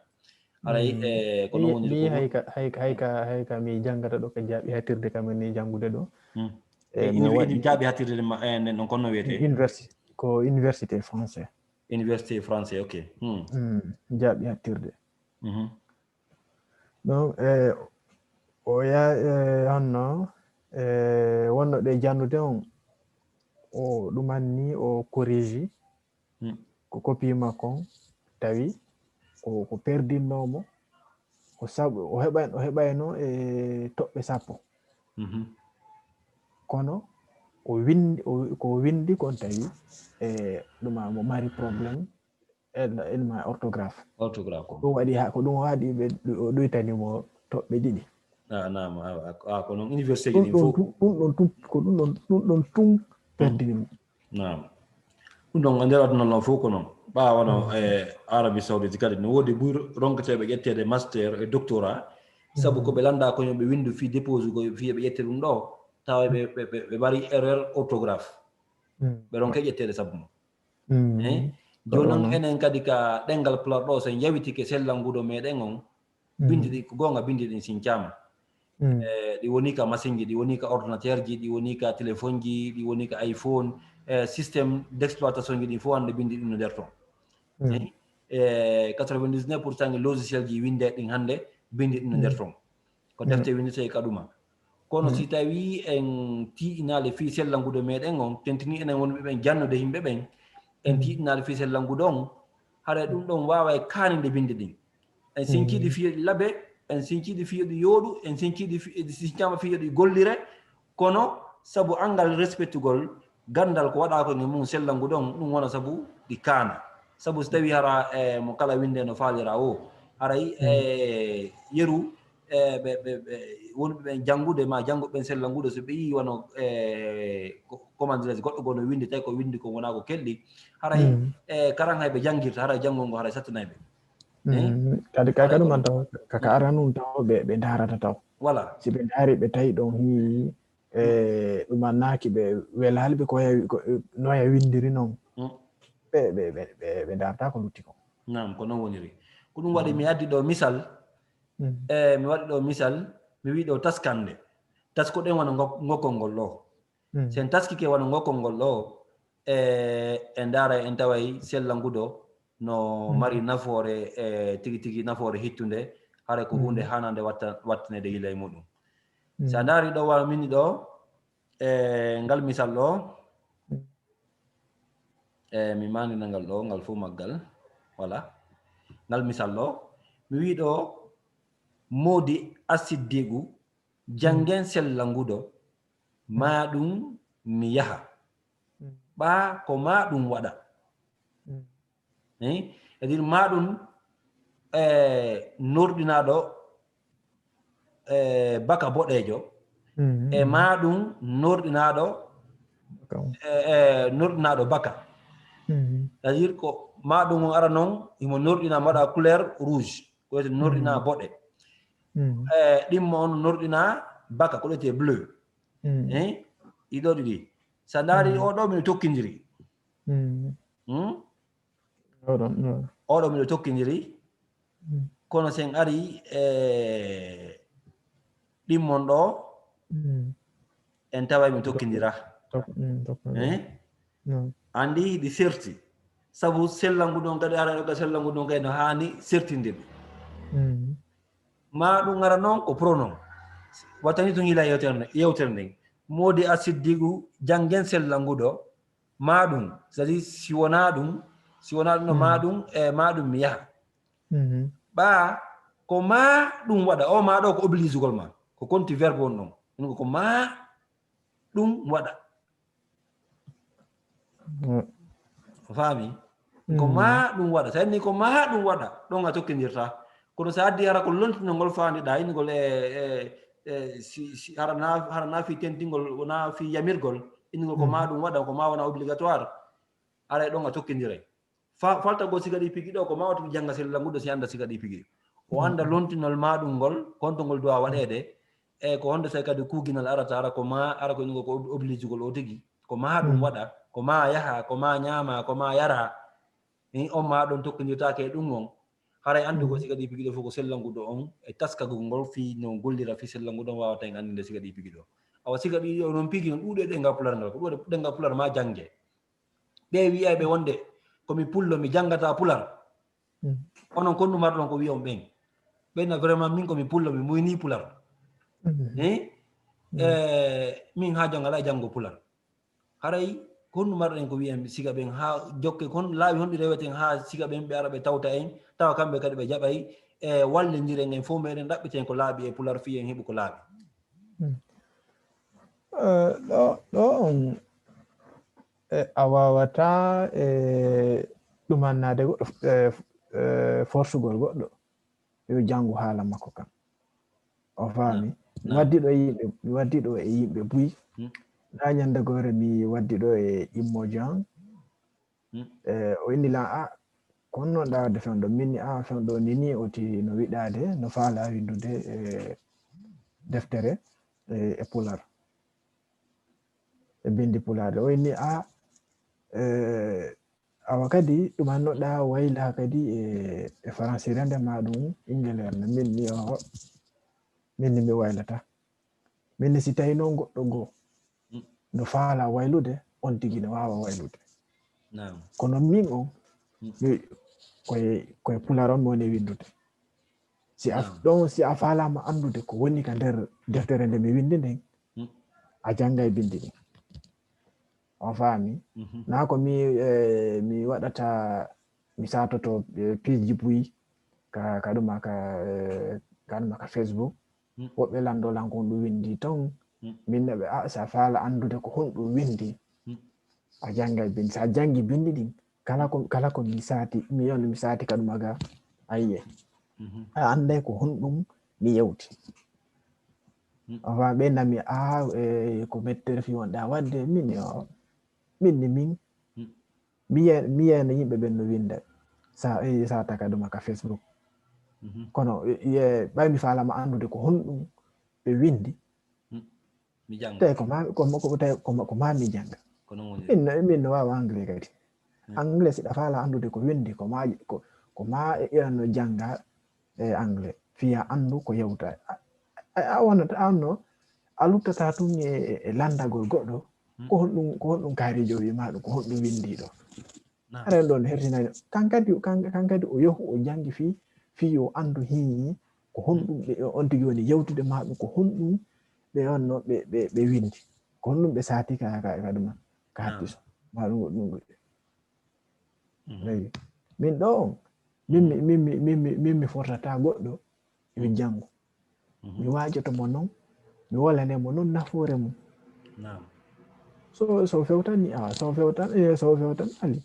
Haray, e, ko noon woniri Mi ko hay ka, hay ka, hay ka, hay ka mi janngata ɗo ka jaaɓi hattirde kam ni janngude ɗo. Mm. E, E, mi uni-, waɗi uni-, jaaɓi hattirde ma, e, nden ɗon ko no wiyetee? Université, ko université français. Université français, ok. Hmm. Mm, jaaɓi hattirde. Mhm. Donc, e, o ya-, e, honno, E wonno ɗe jannude on, o ɗuman ni o corrige. Ko copie makko on tawi ko ko perdinnoomo, ko sabu o heɓa o heɓayno e toɓɓe sappo. Kono o windi ko windi kon tawi e ɗuma mo mari problème elma orthographe. Orthographe ko ɗum waɗi ha ko ɗum waɗi ɓe ɗoytani mo toɓɓe ɗiɗi. Ah, naam, ah, ko noon université ji ɗin fof. Ɗum ɗon tun ko ɗum ɗon ɗum ɗon tun perdini mo. Naam. Ɗum ɗon e nder aduna noon fof ko noon. Ɓaawa no e Arabie Saoudite kadi no woodi buy ronketeeɓe ƴetteede master e doctorat sabu ko ɓe lannda ko ɓe winndu fii dépose ko fii ɓe ƴette ɗum ɗo tawa ɓe ɓe ɓe mari erreur orthographe. Ɓe ronke ƴetteede sabu mo. Jooni noon enen kadi ka ɗenngal pular ɗo so en yawitike sellangudo meɗen on, bindi ɗi ko goonga bindi ɗin sincaama. E ɗi woni ka masinji, ɗi woni ka ordinateur ji, ɗi woni ka téléphone ji, ɗi woni ka iPhone, e système d'exploitation ji ɗin fof hannde bindi ɗin no nder ton. E quatre-vingt-dix-neuf pour cent logiciel ji winde ɗin hannde bindi ɗin no nder ton. Ko defte windetee ka ɗuma. Kono si tawii en tiiɗinaali fii sellangudo meɗen on, tentini enen wonɓe ɓen jannude yimɓe ɓen, en tiiɗinaali fii sellangudo on, haray ɗum ɗon waawa e kaaninde bindi ɗin. En sinkiiɗi fii yo ɗi laɓe, en sinkiiɗi fii yo ɗi yooɗu, en sinkiiɗi fii yo ɗi sincaama fii yo ɗi gollire, kono sabu anngal respectugol ganndal ko waɗaa ko e mum sellangudo on, ɗum wona sabu ɗi kaana. Sabu so tawii hara e mo kala winnde no faalira o, haray e yeru e ɓe ɓe ɓe wonɓe ɓen janngude ma jannguɓe ɓen sellangudo so ɓe yii wano e comment dirais goɗɗo goo no winndi tawi ko winndi ko wonaa ko kelɗi haray e karan hay ɓe janngirta haray janngol ngo haray sattinay ɓe. Kadi kay ka ɗum an taw kaka aranun taw ɓe ɓe ndaarata taw. Voilà. Si ɓe ndaari ɓe tawi ɗon hii e ɗum annaaki ɓe welaali ɓe ko noya winndiri noon. Ɓe ɓe ɓe ɓe ndaarata ko lutti ko. Naam, ko noon woniri. Ko ɗum waɗi mi addi ɗo misal. E mi waɗi ɗo misal mi wi ɗo taskande taskoɗen wano ngokkol ngol ɗo. Si en taskike wano ngokkol ngol ɗo e en ndaara en taway sellangudo no mari nafoore e tigi tigi nafoore hittunde hara ko hunde hanande watta wattanede yila e muɗum. Si a ndaari ɗo wano min ɗo e ngal misal ɗo e mi maandina ngal ɗo ngal fof maggal. Voilà, ngal misal ɗo mi wi ɗo moodi asiddigu janngen sellangudo ma ɗum mi yaha ɓa ko ma ɗum waɗa. C'est-à-dire ma ɗum e norɗinaɗo e baka boɗejo e ma ɗum norɗinaɗo e norɗinaɗo baka. C'est-à-dire ko ma ɗum on ara noon himo norɗina waɗa couleur rouge ko wiyete norɗina boɗe. E ɗimmo on norɗina baka ko ɗoyte bleu. Ɗiɗo ɗiɗi sa ndaari oɗo mino tokkindiri. Oɗo miɗo tokkindiri kono sen ari e ɗimmon ɗo en taway mi tokkindira. Andi ɗi serti sabu sellangu ɗon kadi ara ɗo ka sellangu ɗon kadi no haani sertindir. Ma ɗum ara noon ko pronom wattani tun yila yewtere nden moodi a siddigu janngen sellangu ɗo. Ma ɗum c'est à dire si wonaa ɗum si wonaa ɗum no ma ɗum e ma ɗum mi yaha. Ɓa ko ma ɗum waɗa o ma ɗo ko obligugol ma ko konti verbe on ɗon ɗum ko ma ɗum waɗa. Faami? Ko ma ɗum waɗa sa inni ko ma ɗum waɗa ɗon a tokkindirta. Kono so addi hara ko lontinol ngol faandiɗa innugol e e e si si hara na hara na fi tentingol wona fi yamirgol innugol ko ma ɗum waɗa ko ma wona obligatoire. Aray ɗon a tokkindiray fa faltagol siga ɗi pigi ɗo ko ma wata jannga sella nguɗo si annda siga ɗi pigi o annda lontinol ma ɗum ngol kontongol duwa waɗeede. E ko honde tawi kadi kuuginal arata ara ko ma ara ko innugol ko obligugol o tigi ko ma ɗum waɗa ko ma yaha ko ma ñaama ko ma yara. On ma ɗon tokkindirtaake e ɗum on. Haray anndugol siga ɗi pigi ɗo fof ko sellanguɗo on e taskagol ngol fii no gollira fii sellanguɗo on waawata en anndinde siga ɗi pigi ɗo. Awa siga ɗi ɗo noon pigi no ɗuuɗe ɗengal pular ngal ko ɗuuɗe ɗengal pular ma jannge. Ɓe wiyayɓe wonde komi pullo mi janngata pular. Onon kondu marɗon ko wiya on ɓen ɓenna vraiment min komi pullo mi muyni pular. Hi E min haa jonga alaa e janngo pular. Haray ko honɗum marɗen ko wi'en siga ɓen haa jokke, kon laawi honɗi reweten haa siga ɓen ɓe ara ɓe tawta en, tawa kamɓe kadi ɓe jaɓay, e wallindiren en fof meɗen ɗaɓɓiten ko laaɓi e pular fii en heɓu ko laaɓi. Ɗo ɗo on a wawata e ɗumannaade goɗɗo forsugol goɗɗo yo janngu haala makko kan. O faami. Mi waddi ɗo e yimɓe, mi waddi ɗo e yimɓe buy. Na ñande gore mi waddi ɗo e immojo an. O inni lan a kon non ɗa wadde fewndo min ni a fewndo ni ni oti no wiɗade no faala windude e deftere e pular e bindi pulaar o inni a awa kadi ɗum annoɗa wayla kadi e e faransirande ma ɗum ingelerde min ni o min ni mi waylata min ni si tawi noon goɗɗo goo no faala waylude on tigi no waawa waylude kono min on koye koye pular on mi woni windude si a ɗon si a faalama anndude ko woni ka nder deftere nde mi windi nden a janngay bindi ɗin on faami na ko mi eh, mi waɗata mi satoto eh, piiji buy ka ka ɗuma ka eh, ka ɗuma ka facebook woɓɓe lanndo lan ko ɗum windi ton min neɓe a sa faala anndude ko honɗum windi a janngay bindi sa janngi bindi ɗin kala ko kala ko mi sati mi on mi sati ka ɗuma ga ayiye a annday ko honɗum mi yewti enfin ɓe nami a e ko mettere fi wonɗa wadde min yo min ni min mi yeyna yimɓe ɓen no winda sa e sa taka ɗuma ka facebook kono ye ɓay mi falama anndude ko honɗum ɓe windi te ko ma ko ma ko ma mi janga min no wawa anglais kadi anglais siɗa fala anndude ko windi ko ma ko ma e iran no janga e anglais fiya anndu ko yewta a wonata anno a luttata tun e landagol goɗɗo ko honɗum ko honɗum kaarijo wima ɗum ko honɗum windiɗo haren ɗon hertinani kan kadi kan kadi o yahu o jangi fi fi yo anndu hi ko honɗum ɓe on tigi woni yewtude ma ɗum ko honɗum ɓe on no ɓe ɓe ɓe windi ko honɗum ɓe sati ka ka ka ɗuma ka happiso ma ɗum ɗum eyi min ɗo on min mi min mi min mi min mi fortata goɗɗo yo janngu mi waajoto mo noon mi wolane mo noon nafoore mum so so fewtan ni a so fewtan e so fewtan ali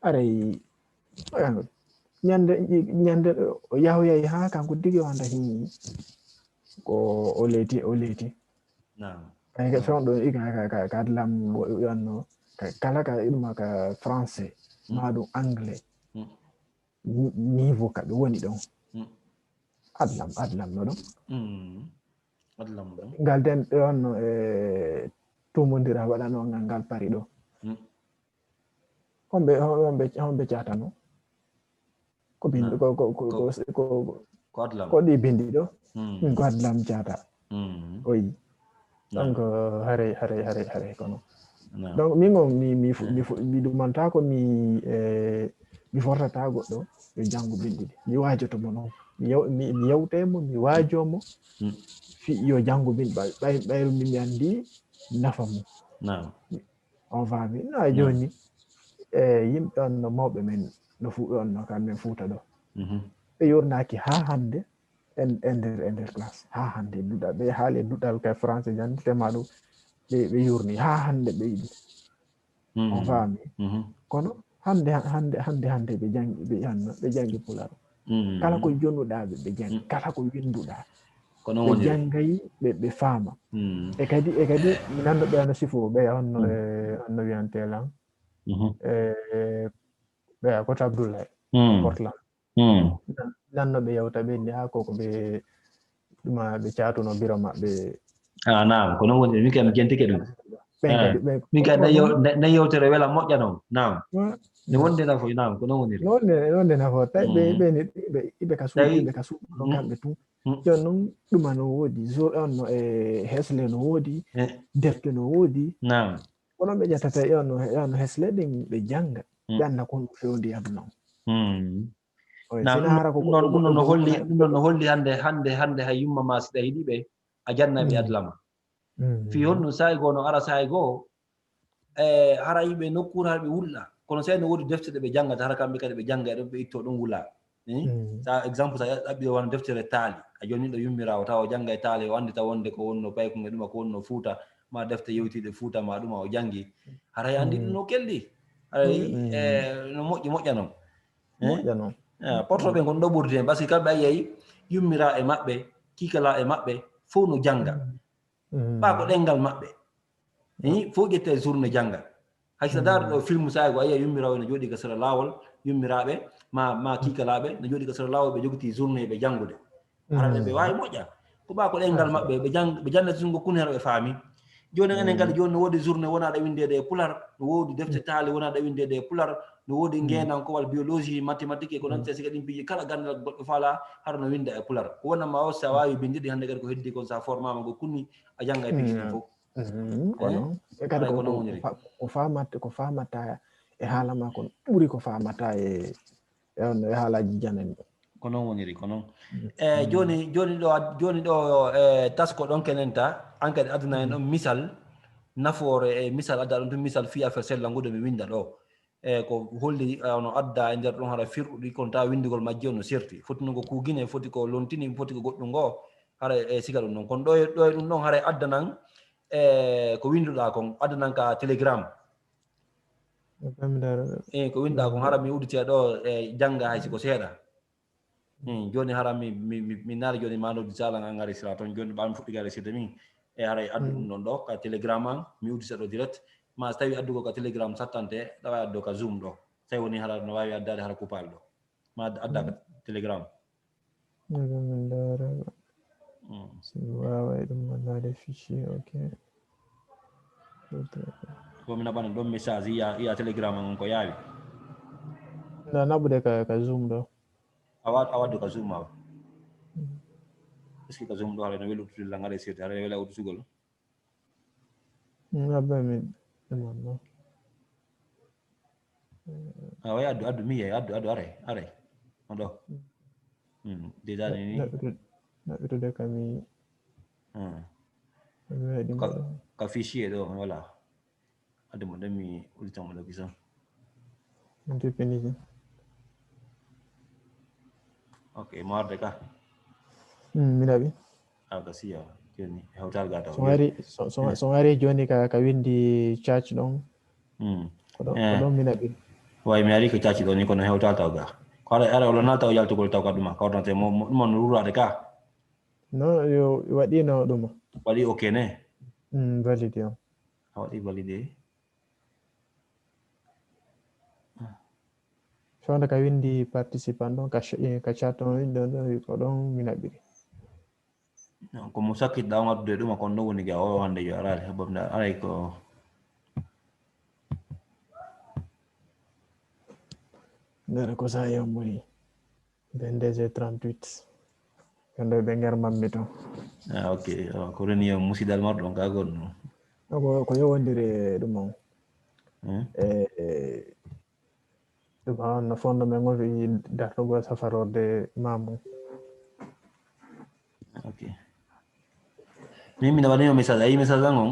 aray ñande ñande o yahoyay ha kanko digi wanda hi ko o leyti o leyti kayke fewɗo iga ka adlam yanno kala ka iɗuma ka français ma ɗum anglais niveau ka ɓe woni ɗon adlam adlam no ɗon ngal den ɗon e tumodira waɗano ngal ngal pari ɗo homɓe homɓe homɓe catano ko bindi ko ko ko ko ko ko ɗi bindi ɗo ko adlam cata oyi donc haray haray haray haray kono donc min on mi mi mi mi ɗumantako mi e mi fortata goɗɗo yo janngo binndi ɗi mi waajoto mo noon mi yaw- mi mi yewte mo mi waajo mo fi yo janngo binndi ɓay ɓay- ɓayru min mi anndi nafa mum on faami na jooni e yimɓe on no mawɓe men no fu on no kam men fuuta ɗo ɓe yurnaaki haa hannde e nder e nder classe haa hannde duɗal ɓe haali e duɗal kay français jannde tema ɗum ɓe ɓe yurni haa hannde ɓe yiɗi on faami kono hannde hannde hannde hannde ɓe janngi ɓe anno ɓe janngi pular kala ko jonuɗaa ɓe ɓe janngi kala ko winnduɗaa kono ɓe janngay ɓe ɓe faama e kadi e kadi mi nanno ɓe ano sifo ɓe honno e honno wiyante lan e ɓeya koto abdoullah portland nanno ɓe yewta ɓe inni a koko ɓe ɗuma ɓe catuno biro maɓɓe a nam ko non woniri min kay mi jentike ɗum min kay nan yewtere wela moƴƴa noon nam ne wonde nafo nam ko non woniri nonde nafo tawi ɓe ɓeni iɓe ka suuɗi iɓe ka suuɗi ɗo kamɓe tun jon noon ɗuma no woodi jour on no e hesle no woodi defte no woodi nam kono ɓe ƴettata e on no hesle ɗin ɓe jannga ɓe annda kon ɗum fewndi aduna on Nam ɗum ɗon ɗum ɗon no holli ɗum ɗon no holli hannde hannde hannde hay yumma ma siɗa hiɗi ɓe a janna ɓe adlama Fii honɗum saa'i goo no ara saa'i goo, e hara yimɓe nokkuure hara ɓe wulɗa, kono sey no woodi defte ɗe ɓe janngata, hara kamɓe kadi ɓe jannga e ɗon, ɓe itto ɗon wula. Ɗaɓɓi wano deftere taali, a jonni ɗo yummiraawo tawa o jannga e taali, o anndi tawa wonde ko wonno paykun e ɗuma, ko wonno fuuta, ma defte yewtiiɗe fuuta ma ɗuma o janngi. Haray anndi ɗum no kelɗi. Haray no moƴƴi, moƴƴa non. Moƴƴa non. Porto ɓen kon ɗo ɓurdi hen, parce que kamɓe a yiyay yummiraa e maɓɓe, kiikalaa e maɓɓe fow no jannga. Ɓaa ko ɗenngal maɓɓe. Fow ƴetta e journée jannga. Hay so ndaar ɗo film saa'i goo a yiya yummiraawo no jooɗi ka sera laawol, yummiraaɓe ma ma kiikalaaɓe no jooɗi ka sera laawol, ɓe jogiti journée ɓe janngude. Hara ɓe ɓe waawi moƴƴa. Ko ɓaa ko ɗenngal maɓɓe, ɓe jang ɓe jannata tun ko kun hara ɓe faami. Jooni enen kadi jooni no woodi journée wonaaɗo winndeede e pular, no woodi defte taali wonaaɗo winndeede e pular, no woodi ngeenankowal, biologie, mathématique e ko nanti e siga ɗin piiji kala ganndal goɗɗo faalaa hara no winnda e pular. Ko wonanma o so a waawi binndirɗi hannde kadi ko heddii kon so a formaama ko kunni a jannga e piiji ɗin fof. Ko non. E kadi ko faamata ko faamata e haala ma kon ɓuri ko faamata e e haalaaji janani. Ko non woniri, ko non. E jooni jooni ɗo jooni ɗo e tasko ɗon kenen ta an kadi addana en ɗon misal nafoore e misal adda ɗon tun misal fii affaire sella ngu ɗo mi winnda ɗo. E ko holli ono adda e nder ɗon hara firɗuɗi kono tawa winndugol majji on no serti. Foti non ko kugine, foti ko lontini, foti ko goɗɗum ngo hara e siga ɗum ɗon. Kono ɗo e ɗo e ɗum ɗon hara e addanan e ko winnduɗaa kon addanan ka telegram. E ko winnduɗaa kon hara mi udditee ɗo e jannga hay si ko seeɗa. Jooni hara mi mi mi naari jooni ma noddi sala an ngari sira toon jooni ɓaami fuɗɗi gari sirde min e haray addu ɗum ɗon ɗo ka telegram an mi uddita ɗo direct ma so tawi addugol ka telegram sattante ɗawa addo ka zoom ɗo tawi woni hara no waawi addaade hara coupal ɗo ma adda ka telegram. Min ndaara si mi waaway ɗum wallaade fichier. Ok. Ko mi naɓana ɗon message yiya yiya telegram an on ko yaawi. Na naɓude ka ka zoom ɗo. A waɗ a waɗdu ka zoom awa. Est-ce que ka zoom ɗo haɗa no weli uddutugol lan haɗa sirde haɗa wela uddutugol. Abba mi ɗum on ɗo. A way addu addu mi yey addu addu aray aray. On ɗo. Déjà ni ni. Naɓɓitude ka mi. Ka fichier ɗo voilà. Adde mo ɗen mi uddita mo ɗo kisan. Min teppiniji. Ok mo arde ka. Mi naɓi. A ka siya joni hewtal ga taw. So wari so wari joni ka ka windi charge ɗon. Ko ɗon ko ɗon mi naɓi. Way mi ari ko charge ɗon ni kono hewtal taw ga. Ko ara ara wala na taw yaltugol taw ka ɗuma ka ordinateur mo ɗum on rurade ka. No yo waɗino ɗuma. Waɗi ok ne. Valide on. A waɗi valide. Fewndo ka windi participant ɗon ka chat on ɗon ɗon ko ɗon mi naɓɓiri. Ko mo sakkitɗa on addude ɗuma kon ɗon woni ga o hannde yo araade haɓɓam nda aray ko. Ndara ko sa yambuni. Vingt-deux heures trente-huit. Kando ɓe nger mammi to. Ah, ok. Ko reni yo musidal marɗo on ka gonno. Ko ko yowondiri ɗum on. E ɗum on no fondo men on wi dartogol safarorde mamu. Ok. Min mi naɓani yo message ayi message an on.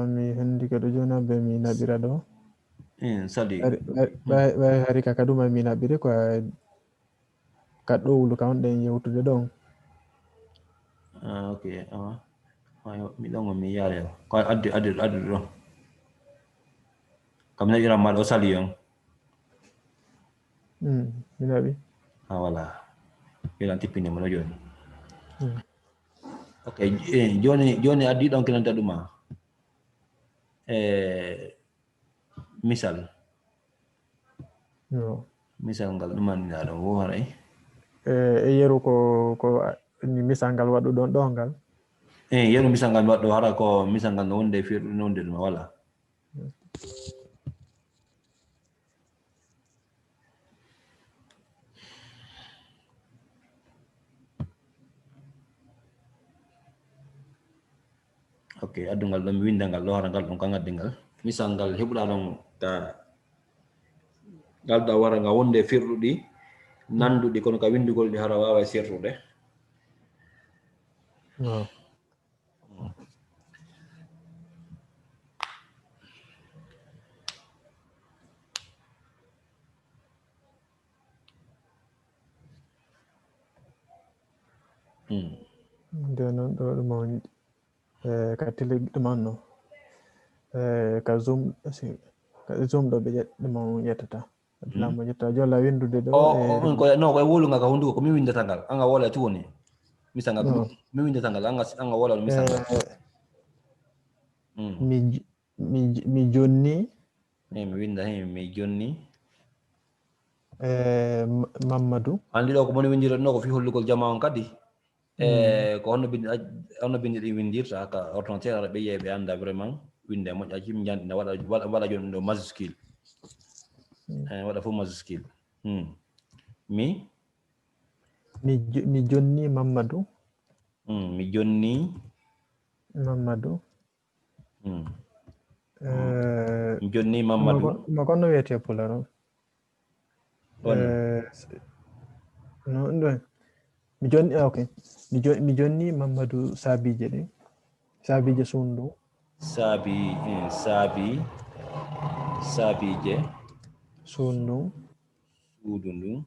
Mi hendi ka ɗo joni abbe mi naɓira ɗo. Sali. Ɓay hari ka kaduma mi naɓiri ko ka ɗowlu ka on ɗen yewtude ɗon. Ah, ok awa ayo mi ɗon on mi yaare o ko addu addu addu ɗon. Kam naɓiran ma ɗo sali on. Mi naɓi. Ah, voilà. Yelan tippini mo ɗo joni. Ok, joni joni addi ɗon kinanta ɗuma. E misal. Misal ngal ɗumanɗa ɗon wo haray. E yeru ko ko misal ngal waɗu ɗon ɗo ngal. E yeru misal ngal waɗu hara ko misal ngal no wonde firɗu no wonde ɗuma wala. Ok, addungal ɗo mi winda ngal ɗo hara ngal ɗum kan addi ngal misal ngal heɓuɗa ɗon ka ngal ɗa wara nga wonde firɗuɗi nanduɗi kono ka windugol ɗi hara wawa sertude. No. Nde noon ɗo ɗum on, eh, ka télé ɗum on no. Eh, ka Zoom, si, ka Zoom ɗo ɓe ƴet-, ɗum on ƴettata. Laamu ƴetta jolla winndude ɗo, o, eh, o, on ko, no, ko e wowlungal ka hunnduko, ko mi winndata ngal. An a wowla tu woni. Misa ngal, ko mi, mi winndata ngal. An a, an a wowla, mi misa ngal. Eh, mi j-, mi j-, mi jonni. Eh, mi winnda, eh, mi jonni. Eh, M-, Mamadou. Anndi ɗo ko moni winndiro ɗo ko fii hollugol jamaa on kadi. E ko honno bindi, honno bindi ɗin winndirta ka ordinateur, aɗa ɓe yiya ɓe annda vraiment winnde moƴƴa, jim njanɗina, waɗa, waɗa, waɗa jooni ɗo majuscule. E, waɗa fof majuscule. Hmm. Mi? Mi jo-, mi jonni Mamadou. Hmm, mi jonni. Mamadou. Hmm. Eh, mi jonni Mamadou. Ma ko, ma ko no wiyetee Pulaar on? Woni. Eh, s-, no, ɗum ɗon. Mi jonni, ah, ok. Mi jo-, mi jonni Mamadou saabiije ɗin. Saabiije suudu ndun. Saabi, eh, saabi, saabiije. Suudu ndun. Suudu ndun.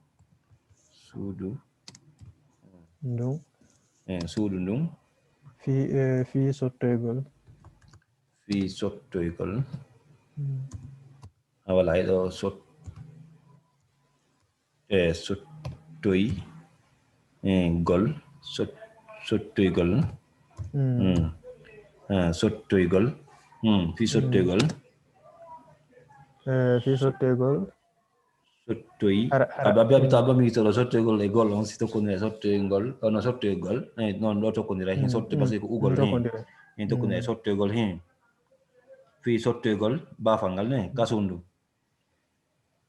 Suudu. Ndun. Eh, suudu ndun. Fii, eh, fii sottoygol. Fii sottoygol. Mm. A wala e ɗo sot-, eh, sottoy-, eh, gol. Sot-, sottoygol. Mm. Mm. Ah, sottoygol. Mm, fii sottoygol. Eh, fii sottoygol. Sottoy. Hara, hara. Ababi, abi, mm, to ababi to ɗo sottoygol e gol on, si tokkondira e sottoygol, ono sottoygol, eh, non ɗo tokkondira, hin sotto, mm, parce que ko ugol, mm, hin tokkondira e sottoygol, hin. Fii sottoygol, baafal ngal, ne, ka suudu.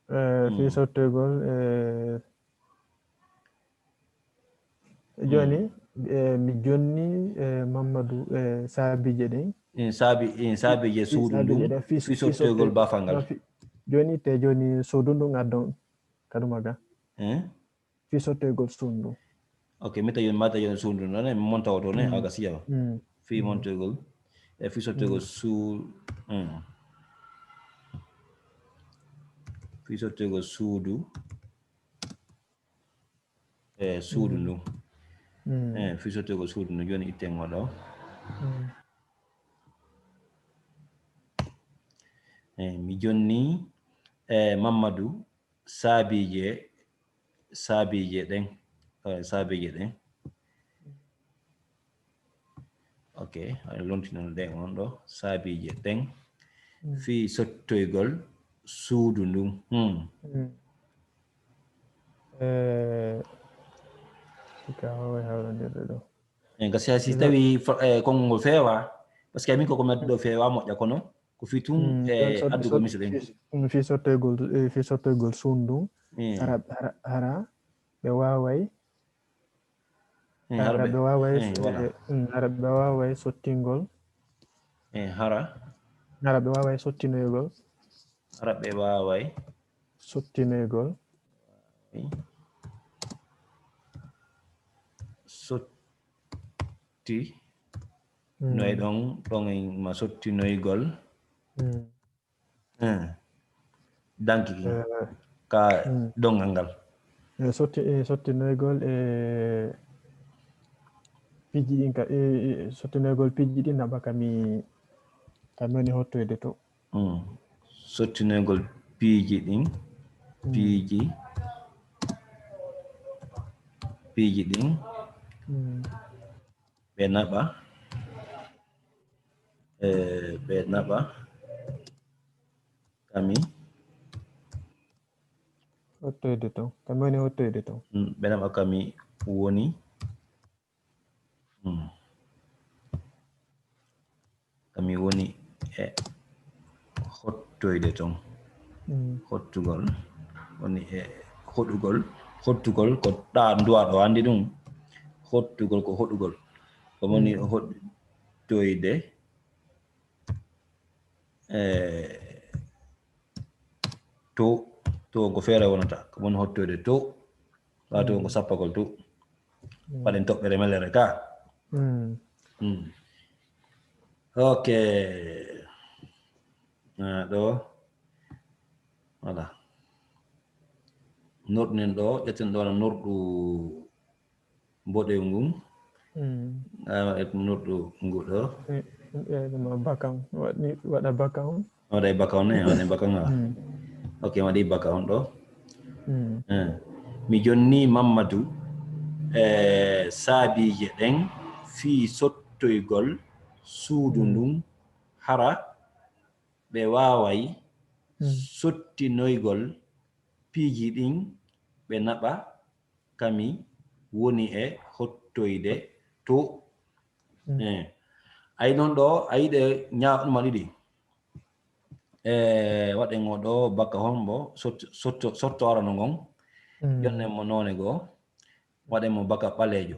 Eh, fii sottoygol, eh, jooni, eh, mi jonni, eh, Mamadou, eh, saabiije ɗin. Eh, saabi-, eh, saabiije suudu ndun. Saabiije ɗin, fii, fii sottoygol baafal ngal. Jooni, te jooni suudu ndun addon kaduma ga. Eh? Fii sottoygol suudu ndun. Ok, mi tawi, ma tawi suudu ndun, ne, mi monta o to, ne, mm, aga siya. Mm. Fii, mm, montoygol. E fii sottoygol, mm, suu-, mm. Fii sottoygol suudu. E suudu ndun. Mm. E fii sottoygol suudu ndun, jooni itten o ɗo. Mm. E mi jonni, e Mamadou, saabiije, saabiije ɗen, eh, saabiije ɗen. Ok, haɗa lontinande ɗen on ɗo, saabiije ɗen. Mm. Fii sottoygol suudu ndun. Hmm. Mm. Eh, sika waaway hawrondirde ɗo. En gasi hay si tawi fa-, eh, konngol ngol feewa, parce que min ko ko mi addi ɗo feewa moƴƴa kono, ko fii tun, mm, eh, sot-, addugol sot-, misal en. Fii, mm, fii sottoygol, eh, fii sottoygol suudu ndun. Mm. Hara, hara, hara ɓe waaway. Mm, hara hara ɓe, ɓe waaway, mm, so-, voilà. Eh, mm, hara ɓe waaway sottingol. Eh, hara. Hara ɓe waaway sottinoygol. Hara ɓe waaway. Sottinoygol. Mm. Sotti. Mm. Noy ɗon, ɗon en ma sottinoygol. Mm. Eh. Danki kin. Eh, ka, mm, ɗon ngal. E sotti-, e sottinoygol e piiji ɗin ka, e, e sottinoygol piiji ɗin naɓa ka mi, ka mi woni hottoyde to. Mm. Sottinoygol piiji ɗin, mm, piiji, piiji ɗin. Mm. Ɓe naɓa, eh, ɓe naɓa kami. Hottoyde ton. Kami woni hottoyde ton. Mm, ɓe naɓa kami woni. Mm. Kami woni e hottoyde ton. Mm. Hottugol woni e hoɗugol. Hottugol ko ɗa nduwa ɗo, anndi ɗum. Hottugol ko hoɗugol. Ko woni, mm, hoɗtoyde, e, to, to ko feere wonata. Ko woni hoɗtoyde to. Ɓaato ko sappagol to. Mm. Waɗen toɓɓere melere ka. Mm. Hmm. Ok. Ah, ɗo. Voilà. Norɗuɗen ɗo, ƴetten ɗo wona norɗu mboɗewu ngun. Mm. Ah, e norɗu ngu ɗo. Eh, eh, ɗum o baka on. Waɗi, waɗa baka on. Waɗa e baka on, eh, waɗa e baka on, ah. Mm. Ok, waɗi baka on ɗo. Mm. Eh. Mi jonni Mammadu e saabiije ɗen fii sottoygol suudu Mm. ndun, hara ɓe waaway Mm. sottinoygol piiji ɗin ɓe naɓa ka mi woni e hottoyde to. Mm. Eh. Ay non ɗo, ay ɗe ñaaɗuma ɗiɗi. E waɗen o ɗo baka hombo sotto, sotto, sotto arano ngon. Mm. Jonnen mo noone goo. Waɗen mo baka ɓaleejo.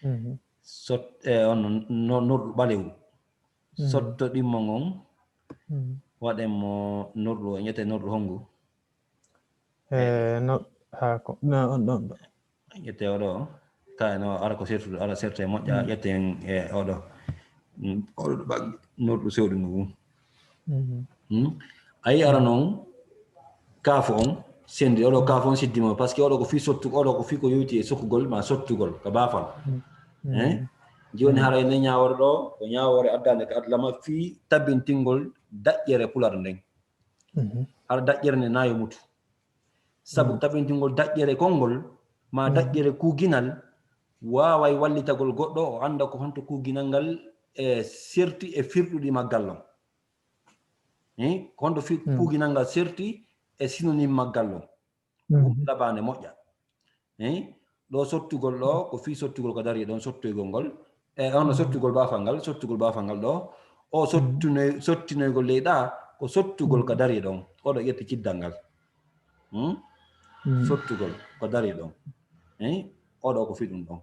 Mhm. Sot, e on no, no, norɗu ɓalewu. Mm. Sotto ɗimmo ngon. Mm. Waɗen mo norɗu, ñete norɗu hongu. Eh, no, haa ko, no, on ɗon ɗo. Ƴette oɗo, ka no ara ko sertude, ara serte moƴƴa, Mm. ƴetten e oɗo. Mm, oɗo ɗo ɓag-, norɗu sewɗu ngu. Mhm. Mm. Ayi ara non, kaafo on, sendi oɗo kaafo on siddi mo, parce que oɗo ko fii sottu, oɗo ko fii ko yowti e sokkugol ma sottugol, ka baafal. Mm. Eh? Mm. Jooni Mm. hara ene ñaawore ɗo, ko ñaawore addaande ka adlama fii tabintingol daƴƴere pular nden. Mhm. Hara daƴƴere nde na yo mutu. Sabu Mm. tabintingol daƴƴere konngol, ma Mm. daƴƴere kuuginal, waaway wallitagol goɗɗo o annda ko honto kuuginal ngal e serti e firɗuɗi maggal on. Eh, ko honto fi-, Mm. kuuginal ngal serti e synonyme maggal on. Mhm. Labaande moƴƴa. Eh, ɗo sottugol ɗo, ko fii sottugol ko dari ɗon, sottoygol ngol. E, hono Mm. sottugol baafal ngal, sottugol baafal ngal ɗo. O Mm. sottunoy-, sottinoygol leyɗa, ko sottugol Mm. ka dari ɗon. Oɗo ƴetti ciddan ngal. Hmm? Mm. Sottugol ko dari ɗon. Eh, oɗo ko fii ɗum ɗon.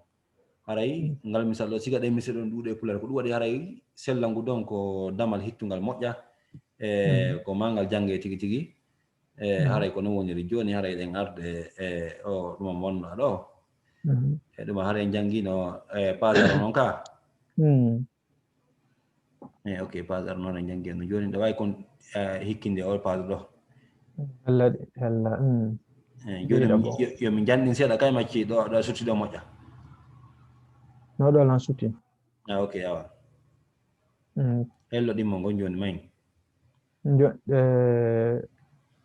Haray, Mm. ngal misal ɗo, siga ɗen misal ɗon ɗuuɗe e pular, ko ɗum waɗi haray sellangu ɗon ko damal hittungal moƴƴa. E, Mm. ko ma ngal jannge tigi tigi. E, Mm. haray ko non woniri. Jooni haray ɗen arde e o ɗum wonno ɗo. Mhm. E ɗum haray en janngino e pasar non ka. Mm. E, ok, pasar non en janngi no. Jooni ɗo wawi kon, e, hikkinde o pasar ɗo. Hella, hella, mm. E, jooni Ɗiɗo mi, ko. yo, yo min janɗin seeɗa kay macci ɗo, ɗo sutti ɗo moƴƴa. No ɗo lan sutti. A, ok, awa. Mm. Hello ɗimmo ngon jooni may. Jo-, eh,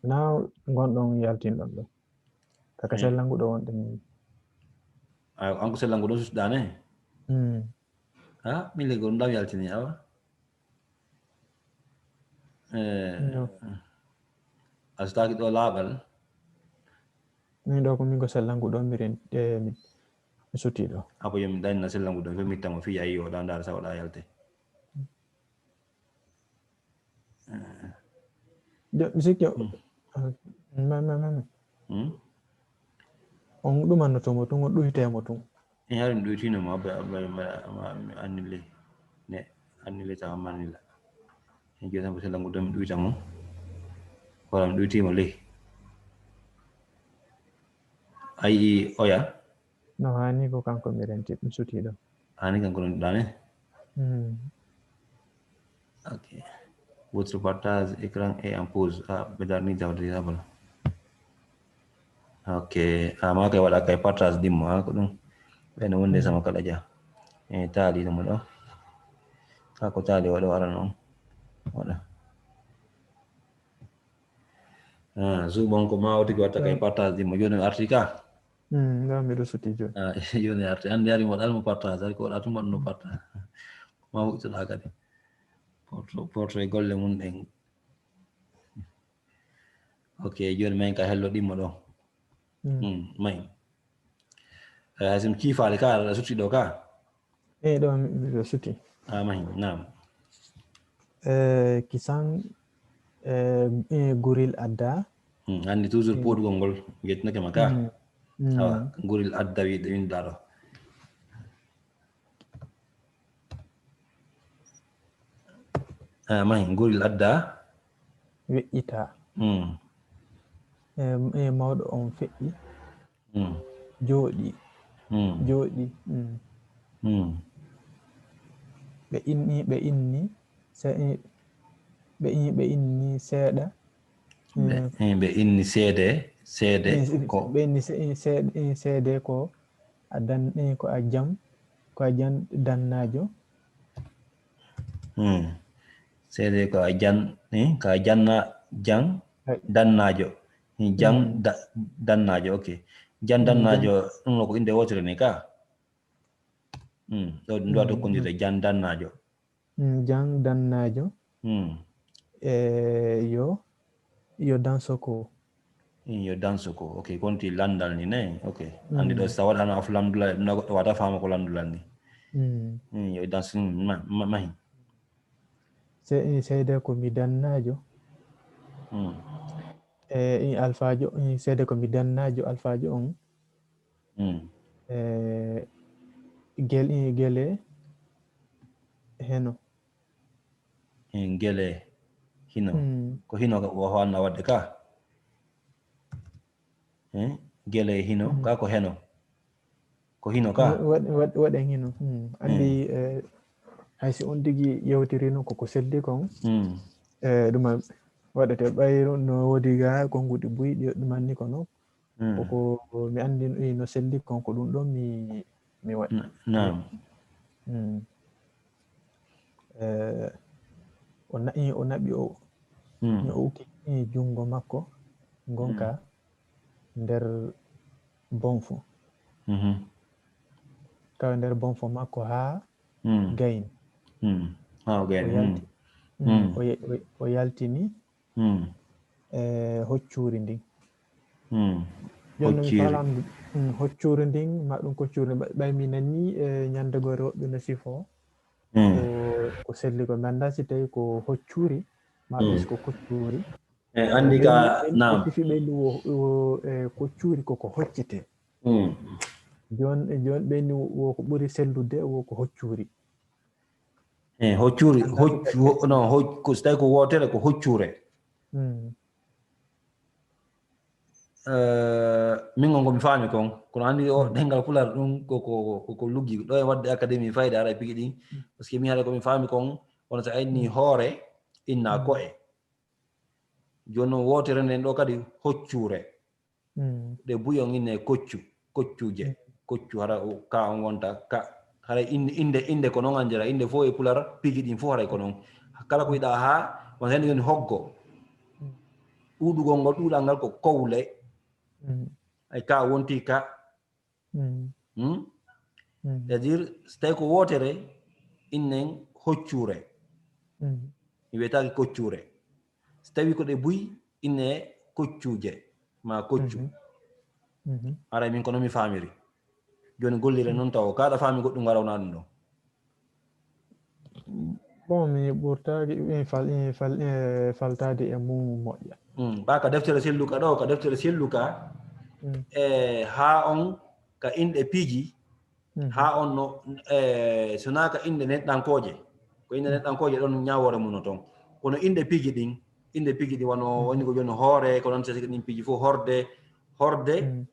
na ngonɗon yaltinɗon ɗo. Kaka Mm. sellangu ɗo wonɗen. A, an ko sellangu ɗo suttuɗa ne? Mm. Ha, min le gol ndam yaltini awa. Eh, No. A sutaaki ɗo laaɓal? Min ɗo ko min ko sellangu ɗo, mi ren-, eh, mi, mi suti ɗo. Apo yo mi dañna sellangu ɗo, mi tamo fi yayi o ɗa ndaara sa waɗa yalte. Eh. Jo, mi sikki o. Mm. Ah, ma, ma, ma, ma. Hmm? On ɗumanno to mo tun, on ɗuyte mo tun. E hari mi ɗuytino mo, abba, abba, abba, abba, mi annile. Ne, annile tawa mannila. En jeytan ko sellangu ɗo mi ɗuyta mo. Wala mi ɗuyti mo ley. Ayi oya? No hani ko kanko mi renti, mi suti ɗo. Hani kanko ɗon ɗane? Mm. Ok. Votre partage écran est en pause. Ah, ɓe darni jawdi ya bala. Ok. Ah, ma kay waɗa kay partage ɗimmo, ah, ko ɗum. Ɓe no wonde Mm. sama kala ja. E taali ɗum ɗo. Ka ko taali waɗo ara noon. Waɗa. Ah, suuɓon ko ma o tigi watta kay Mm. partage ɗimmo. Jooni arti ka? Mm, no, miɗo suti jooni. Ah, jooni arti. Andi ari mo ɗal mo partage, ari ko waɗa tuma ɗum no partage. Ma huccuɗa kadi. Porto, porto e golle mum ɗen. Ok, jooni men ka hello ɗimmo ɗo. Mm. Mm, may. Eh, hay so mi ciifaali ka, aɗa suti ɗo ka? Eh, ɗo mi, miɗo suti. Ah, may, naam. Eh, kisan, eh, eh, guril adda. Mm, anndi toujours Mm. pooɗugol ngol, yettinake ma ka. Mm. Mm. Awa, guril adda wi-, winda ɗo. Ah, may, guril adda. Weƴƴita. Mm. Eh, eh, mawɗo on feƴƴi. Mm. Jooɗi. Mm. Jooɗi. Mm. Mm. ɓe inni, ɓe inni, se-, ɓe in-, ɓe inni seeɗa. Ɓe, eh, ɓe inni seede, seede ko. Ɓe inni se-, eh, seed-, eh, seede ko a dan-, eh, ko a jam, ko a jan dannaajo. Hmm. Seede ko a jan, eh, ko a janna, jan dannaajo. Eh, jan da-, dannaajo, ok. Jan dannaajo, ɗum ɗo ko innde wootere ni ka? Hmm. Ɗo ɗum ɗo tokkondirde, jan dannaajo. Mm, jan dannaajo. Hmm. E yo, yo danso ko. Hmm, yo danso ko. Ok, konti lanndal ni ne. Ok. Anndi ɗo so tawa waɗano af lanndulal, ɗum ɗo goɗɗo wata faama ko lanndulal ni. Mm. Hmm, yo danso, hmm, ma, ma, mahi. Se-, eh, seede ko mi dannaajo. Hmm. E, eh, alfaajo, eh, seede ko mi dannaajo alfaajo on. Hmm. E, gel-, eh, gele heno. Eh, gele hino. Hmm. Ko hino ka o wanna wadde ka. Eh, gele hino, Hmm. Ka ko heno. Ko hino ka. Wa-, wa-, wa-, waɗen hino. Hmm. Anndi, eh, hay si on tigi yewtirino ko ko selli kon. Hmm. Eh, ɗuma waɗete ɓayru no woodi ga konnguɗi buy ɗi ɗumanni kono. Hmm. Ko, ko mi anndi no selli kon ko ɗum ɗon mi, mi waɗi. Na-, naam. Mm. Eh, o na'i, o naɓi o, Hmm. o uki junngo makko ngonka nder bonfo. Mhm. Tawa nder bonfo makko haa Hmm. gayn. Hmm. Ha o gayn. O Hmm. yalti-, mm, Hmm. o ye-, o, o yaltini, Hmm. eh, hoccuuri ndin. Hmm. Jooni mi Hoccuuri. Faalaama, mm, hoccuuri ndin, ma ɗum koccuuri, ɓay, ɓay mi nani, eh, ñande gore woɓɓe no sifo, Hmm. ko, ko selli ko. Mi anndaa si tawi ko hoccuuri, ma Hmm. ɗum si ko koccuuri. Eh, anndi ka, naam. Sifi ɓe ndu wo, wo, eh, koccuuri koko hoccete. Hmm. Jooni, jooni ɓe ndu wo ko ɓuri sellude, wo ko hoccuuri. Eh, hoccuuri, hoccu-, ho-, no, hoc-, ko, so tawi ko wootere, ko hoccuure. Mm. Eh, min ngon ko mi faami kon, kono anndi o ɗemngal Pulaar ɗum ko, ko, ko, ko luggi. Ɗo e waɗde académie fayda haray pigi ɗin, parce que mi haray ko mi faami kon, kono so a inni hoore, inna ko'e. Jooni noon wootere nden ɗo kadi hoccuure. Mm. Ɗe buy on inne koccu, koccuje, koccu hara o, ka on wonta, ka, hara inde, inde, inde ko noon anndira, inde fof e Pulaar, pigi ɗin fof haray ko noon. Kala ko wiɗa haa, won heen woni hoggo. Ɗuuɗugol ngol, ɗuuɗal ngal ko kowle. Mm. Ay ka wonti ka. Mm. Hmm? Mm. C'est-à-dire, so tawi ko wootere, innen hoccuure. Mm. Mi wiyetaake koccuure. So tawi ko ɗe buy, inne koccuje, ma koccu. Mhm. Mhm. Haray min ko noon mi faamiri. Jooni gollire noon tawo. Ka aɗa faami goɗɗum ngara wona ɗum ɗo. Bon, mi ɓurtaaki, mi fal-, mi fal-, eh, faltaade e mum moƴƴa. Mm. Ɓa ka deftere selluka ɗo, ka deftere selluka, Mm. e haa on ka inɗe piiji, Mhm. haa on no, e, so naa ka inɗe neɗɗankooje. Ko inɗe neɗɗankooje ɗon ñaawoore mum no toon. Kono inɗe piiji ɗin, inɗe piiji ɗin wano woni ko jooni hoore, ko noon sesi ɗin piiji fof horde, horde, Mm.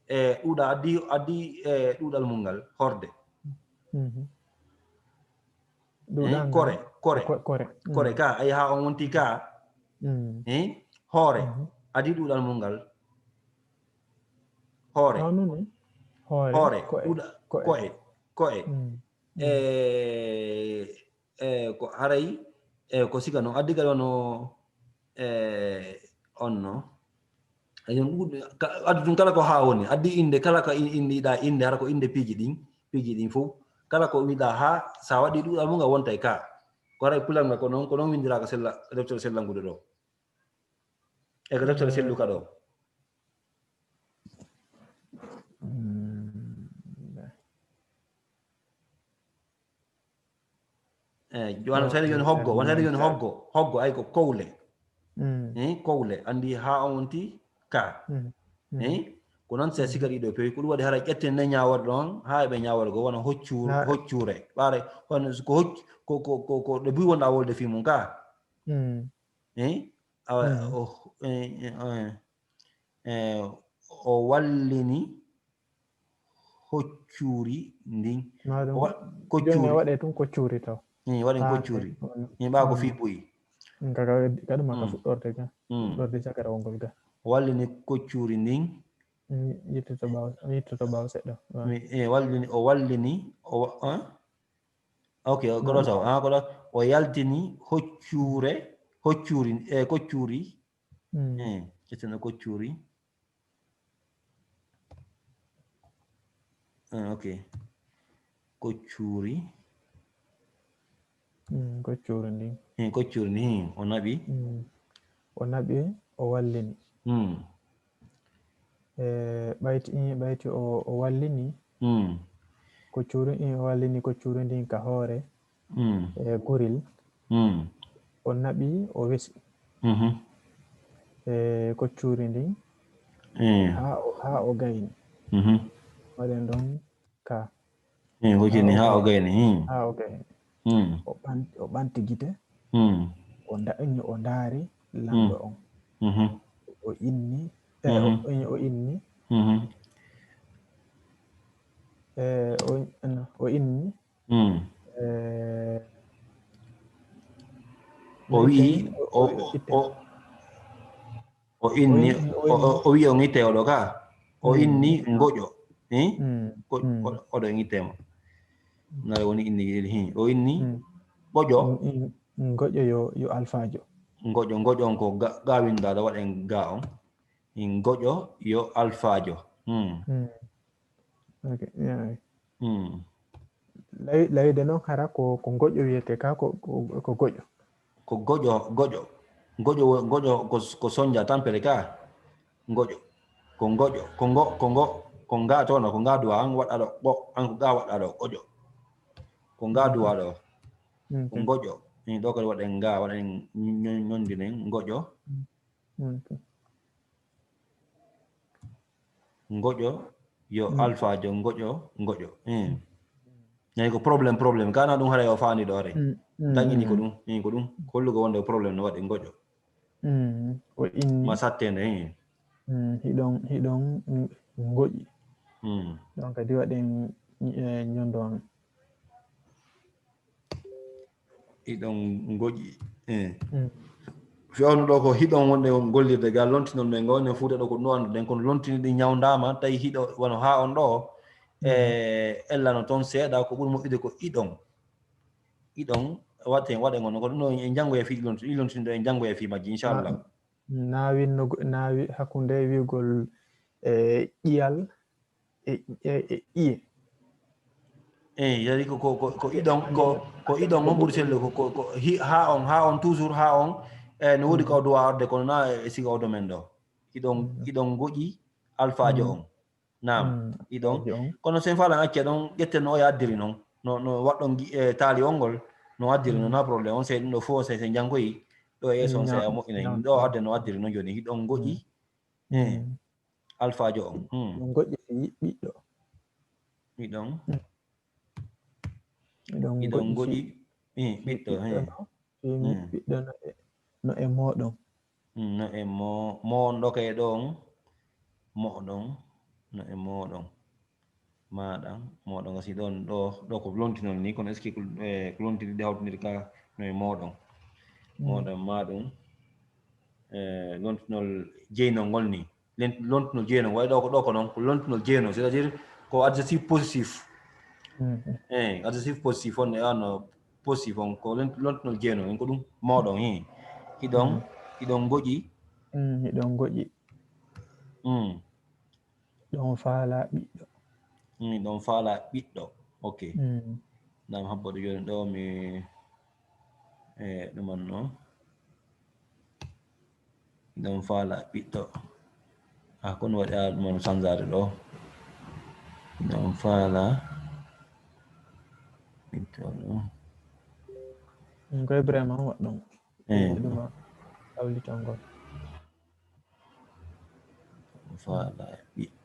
e ɗuuɗa addi, addi e ɗuuɗal mum ngal, horde. Mhm. Eh, Ɗuuɗal ngal. kore, kore. Ko-, kore. Kore Mm. ka, ayi haa on wonti ka, Mm. eh, hoore, Mhm. addi ɗuuɗal mum ngal. Hoore. Ah, non, non. Hoore. Hoore, Ko'e. ɗuuɗa-, Ko'e. ko'e, ko'e. Mm. E, e, ko haray, e, ko siga noon. Addi kadi wano, e, on no. E, ɗum ɗuuɗi, ka, addi ɗum kala ko haa woni. Addi innde, kala ko in-, inndiɗa innde, hara ko innde piiji ɗin, piiji ɗin fof. Kala ko wiɗa haa, sa waɗi ɗuuɗal mum, nga wonta e ka. Ko haray Pulaar nga ko noon, ko noon winndiraaka sella, deftere sellangude ɗo. E ko deftere selluka ɗo. Mm. Eh, wano tawi jooni hoggo, wano tawi jooni hoggo, hoggo ay ko kowle. Mm. Eh, kowle, anndi haa on wonti ka. Mm. Mm. Eh, ko noon si a sikari ɗo pewi, ko ɗum waɗi hara ƴetten ne ñaawore ɗon, haa eɓe ñaawore goo, wano hoccu-, Na- hoccuure. Ɓaare, hono ko hocc-, ko, ko, ko, ko ɗe buy wonɗa wolde fii mum ka. Mm. Eh, awa, Mm. o, eh, eh, eh, eh, o wallini hoccuuri ndin. Maa ɗum O wa-, jooni koccuuri. Waɗe tun koccuuri taw. Waɗen koccuri. Ɓaa ko fii buy. Kadi ma ka fuɗɗorde ka. Fuɗɗorde cakara wongol ka. O wallini koccuri ndin. Yittoto ɓaawo seɗɗa. O wallini, o wallini, o wa- ok, koɗo taw. Koɗo o yaltini hoccure, hoccuri, e koccuri. Ƴetten koccuri. Ok. Koccuri. Koccuri ndin. Koccuri ndin, o naɓi. O naɓi, o wallini. E ɓayti, ɓayti o, o wallini. Koccuri, o wallini koccuri ndin ka hoore. E guril. O naɓi, o wesi. E koccuri ndin. Haa o, haa o gayni. Waɗen ɗon ka. Koccuri ndin haa o gayni. Haa o gayni. O ɓanti, o ɓanti gite. O nda-, o ndaari lamɗo on. O inni, o inni. O inni. O wi'i, o, o inni, o wi'i on itte oɗo ka. O inni ngoƴo. Oɗo en itte mo. Nare woni inni, o inni ngoƴo. Ngoƴo yo, yo alfaajo. Ngoƴo, ngoƴo on ko ga winda ɗo waɗen ga on. Ngoƴo yo alfaajo. Lawi, lawide noon hara ko, ko ngoƴo wiyete ka ko, ko goƴo. Ko goƴo, goƴo. Ngoƴo, ngoƴo ko sonja tampere ka. Ngoƴo. Ko ngoƴo, ko ngo, ko ngo, ko nga tono, ko nga duwa, an waɗa ɗo, ɓo, an ko nga waɗa ɗo, goƴo. Ko nga duwa ɗo. Ko ngoƴo. Ɗo kadi waɗen nga, waɗen ñondinen ngoƴo. Ngoƴo yo alfaajo, ngoƴo, ngoƴo. Nayi ko problème, problème. Kana ɗum haray o faani ɗo haray. Dañini ko ɗum, ko ɗum. Hollugo wonde ko problème no waɗi ngoƴo. O inni. Ma sattende. Hiɗon, hiɗon ngoƴi. Ɗon kadi waɗen ñondo on. Hiɗon ngoƴi. Fewno ɗo ko hiɗon wonde on gollirde gal lontinol men ngo, enen fuuta ɗo ko ɗum annduɗen, kono lontini ɗi ñawndaama, tawi hiɗo wano haa on ɗo, e ella no toon seeɗa, ko ɓuri moƴƴude ko iɗon. Iɗon waɗte, waɗen on, ko ɗum ɗo en janngoya fii ɗi lonti-, ɗi lontinɗo en janngoya fii majji, inchallah. Naawinno, naawi hakkunde wi'ugol e ƴiyal e, e, e ƴiye. Eyi, yari ko, ko, ko, ko iɗon, ko, ko iɗon on ɓuri sellude, ko, ko, ko hi-, haa on, haa on toujours, haa on, e, no woodi ko duwa arde, kono na e siga o domaine ɗo. Iɗon, iɗon ngoƴi alfaajo on. Naam, iɗon. Kono sen faalan acca ɗon, ƴetten no o addiri non. No, no waɗɗon gi-, e, taali on ngol, no addiri non, na problème. On sey ɗum ɗo fof, on sey, sey njanngoyi. Ɗo e yeeso on sey a moƴƴinay. Ɗo adde no addiri non jooni. Iɗon ngoƴi. Eyi. Alfaajo on. Hmm. Ɗon ngoƴi fii ɓiɗɗo. Iɗon. Hmm. Iɗon ngoƴi fii ɓiɗɗo, ɓiɗɗo, eh. No, fii ɓiɗɗo no e, no e mooɗon. Hmm, no e moo-, moon ɗo kay ɗon, moɗon, no e mooɗon. Maaɗan, mooɗon gasi ɗon, ɗo, ɗo ko lontinol ni, kono est-ce que ko, eh, ko lontini ɗi hawtiniri ka no e mooɗon? Hmm. Mooɗon, maaɗum, eh, lontinol jeynol ngol ni. Len-, lontinol jeynol, way ɗo ko, ɗo ko noon, ko lontinol jeynol, c'est-à-dire ko adjectif positif. Mhm. Eh, adjectif positif on, e on positif on, ko lon-, lontinol jeynol, en ko ɗum, mooɗon, hi. Hiɗon, mhm, hiɗon ngoƴi. Mm, hiɗon ngoƴi. Mm. Ɗon faalaa ɓiɗɗo. Mm, ɗon faalaa ɓiɗɗo. Ok. Mm. Naam, habbo ɗo jooni ɗo mi, eh, ɗuman noon. Ɗon faala ɓiɗɗo. Ah, kono waɗi a ɗum on sanzaade ɗo. Ɗon faala ɓiɗɗo ɗo. Ɗum koye Ibrahima on waɗɗon. Eh. Ɗum a ɗawlitangol. Ɗon faala ɓiɗɗo.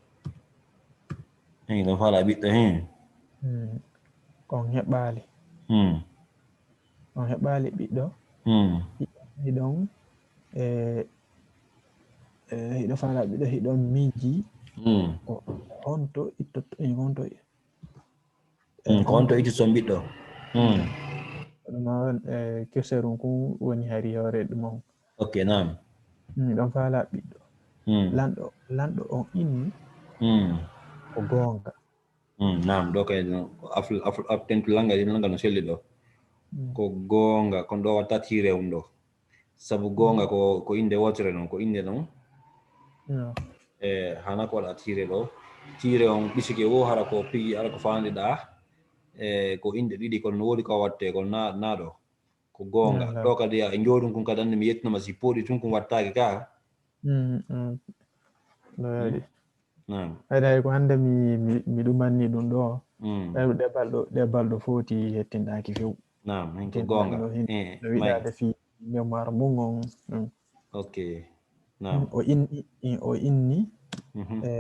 Eyi, ɗon faala ɓiɗɗo, hee. Hmm. Ko on heɓaali. Hmm. On heɓaali ɓiɗɗo. Hmm. Hiɗon, e, e, hiɗo faala ɓiɗɗo, hiɗon miiji. Hmm. Ko honto ittoto, e, honto, hmm, ko honto ittoton ɓiɗɗo. Hmm. Ɗum noon, e, keserum kun woni hari hoore ɗum on. Ok, naam. Mm, ɗon faalaa ɓiɗɗo. Hmm. Lanɗo, lanɗo on inni Hmm. ko goonga. Hmm, naam, ɗo kay no, afl-, afl-, af-, tentu langa, ɗin langa no selli ɗo. Mm. Ko goonga, kon ɗo watta tiire um ɗo. Sabu goonga ko, ko innde wootere non, ko innde non. No. E, hana ko waɗa tiire ɗo. Tiire on ɓisike wo hara ko pigi, hara ko faandiɗaa. E, ko innde ɗiɗi kon no woodi ko watte kon na, na ɗo. Ko goonga. Naam, naam. Ɗo kadi a, e njoodun kun kadi annde mi yettinoma si pooɗi tun kun wattaaki ka. Mm, mm. No yaadi. Naam. Ay, day ko hannde mi, mi, mi ɗumanni ɗum ɗo. Mm. Ay, ɗe balɗo, ɗe balɗo foti hettindaaki few. Naam, hen ko Hettindaaki goonga. ɗo hin-, Eh, no wiɗaade may. Fii mémoire mum on. Mm. Ok. Naam. O inni, o inni, Mhm. e,